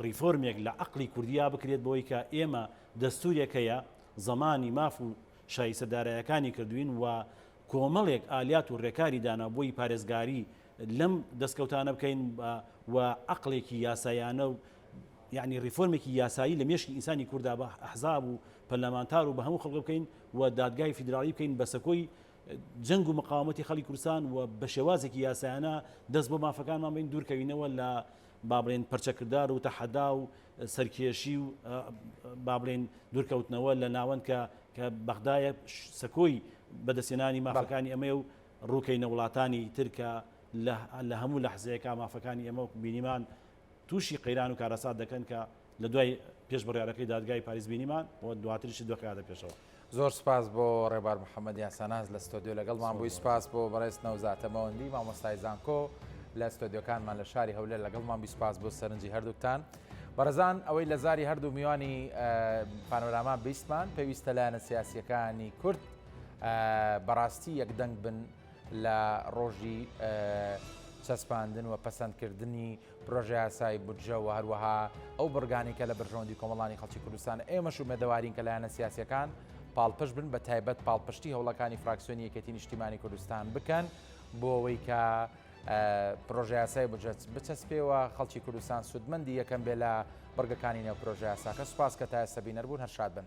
ڕیفۆرمێک لە عەقڵی کوردیا بکرێت بۆی کە ئێمە دەستورێک هەیە زەمانی ماف و شایستە دارایەکانی کردوین و کۆمەڵێک ئالیات و ڕێکاری دانا بۆی پارێزگاری لەم دەستکەوتانە بکەین و عەقڵێکی یاسایانە و یعنی ڕیفۆرمێکی یاسایی لە مێشکی ئینسانی کوردا بە ئەحزاب و پەرلەمانتار و بە هەموو خەڵک بکەین و دادگای فیدراڵی بکەین بە سەکۆی جەنگ و مقاومەتی خەڵی کوردستان و بە شێوازێکی یاسایانە دەست بۆ مافەکانمان بین دوورکەوینەوە لە با بڵێن پەرچەکردار و تەحەدا و سەرکێشی و با بڵێن دوورکەوتنەوە لە ناوەند کە کە بەغدایە سەکۆی بەدەستێنانی مافەکانی ئەمەیە و ڕووکەینە وڵاتانی تر کە لە هەموو لەحزەیەکا مافەکانی ئێمە وەکو بینیمان. تووشی قەیران و کارەسات دەکەن کە لە دوای پێش بڕیارەکەی دادگای پاریس بینیمان و دواتریش دۆخی هاتە پێشەوە. زۆر سوپاس بۆ ڕێبوار محەمەد یاساناس لە ستۆدیۆ لەگەڵمان بووی، سوپاس بۆ بەڕێز نەوزاد تەمەوەندی مامۆستای زانکۆ لە ستۆدیۆکانمان لە شاری هەولێر لەگەڵمان بووی، سوپاس بۆ سەرنجی هەردووکتان. بەڕێزان ئەوەی لە زاری هەردوو میوانی پانۆراما بیستمان پێویستە لایەنە سیاسیەکانی کورد بەڕاستی یەکدەنگ بن لە ڕۆژی چەسپاندن و پەسەندکردنی پرۆژەیاسای بودجە و هەروەها ئەو بڕگانەی کە لە بەرژەوەندی کۆمەڵانی خەڵکی کوردستان ئێمەش ئومێدەوارین کە لایەنە سیاسیەکان پاڵپشت بن بە تایبەت پاڵپشتی هەوڵەکانی فراکسیۆنی یەکێتی نیشتیمانی کوردستان بکەن بۆ ئەوەی کە پرۆژەیاسای بودجە بچەسپێ و خەڵکی کوردستان سوودمەندی یەکەم بێ لە بڕگەکانی نێو پرۆژەیاساکە سوپاس کە تا ئێستا بینەر بوون هەر شاد بن.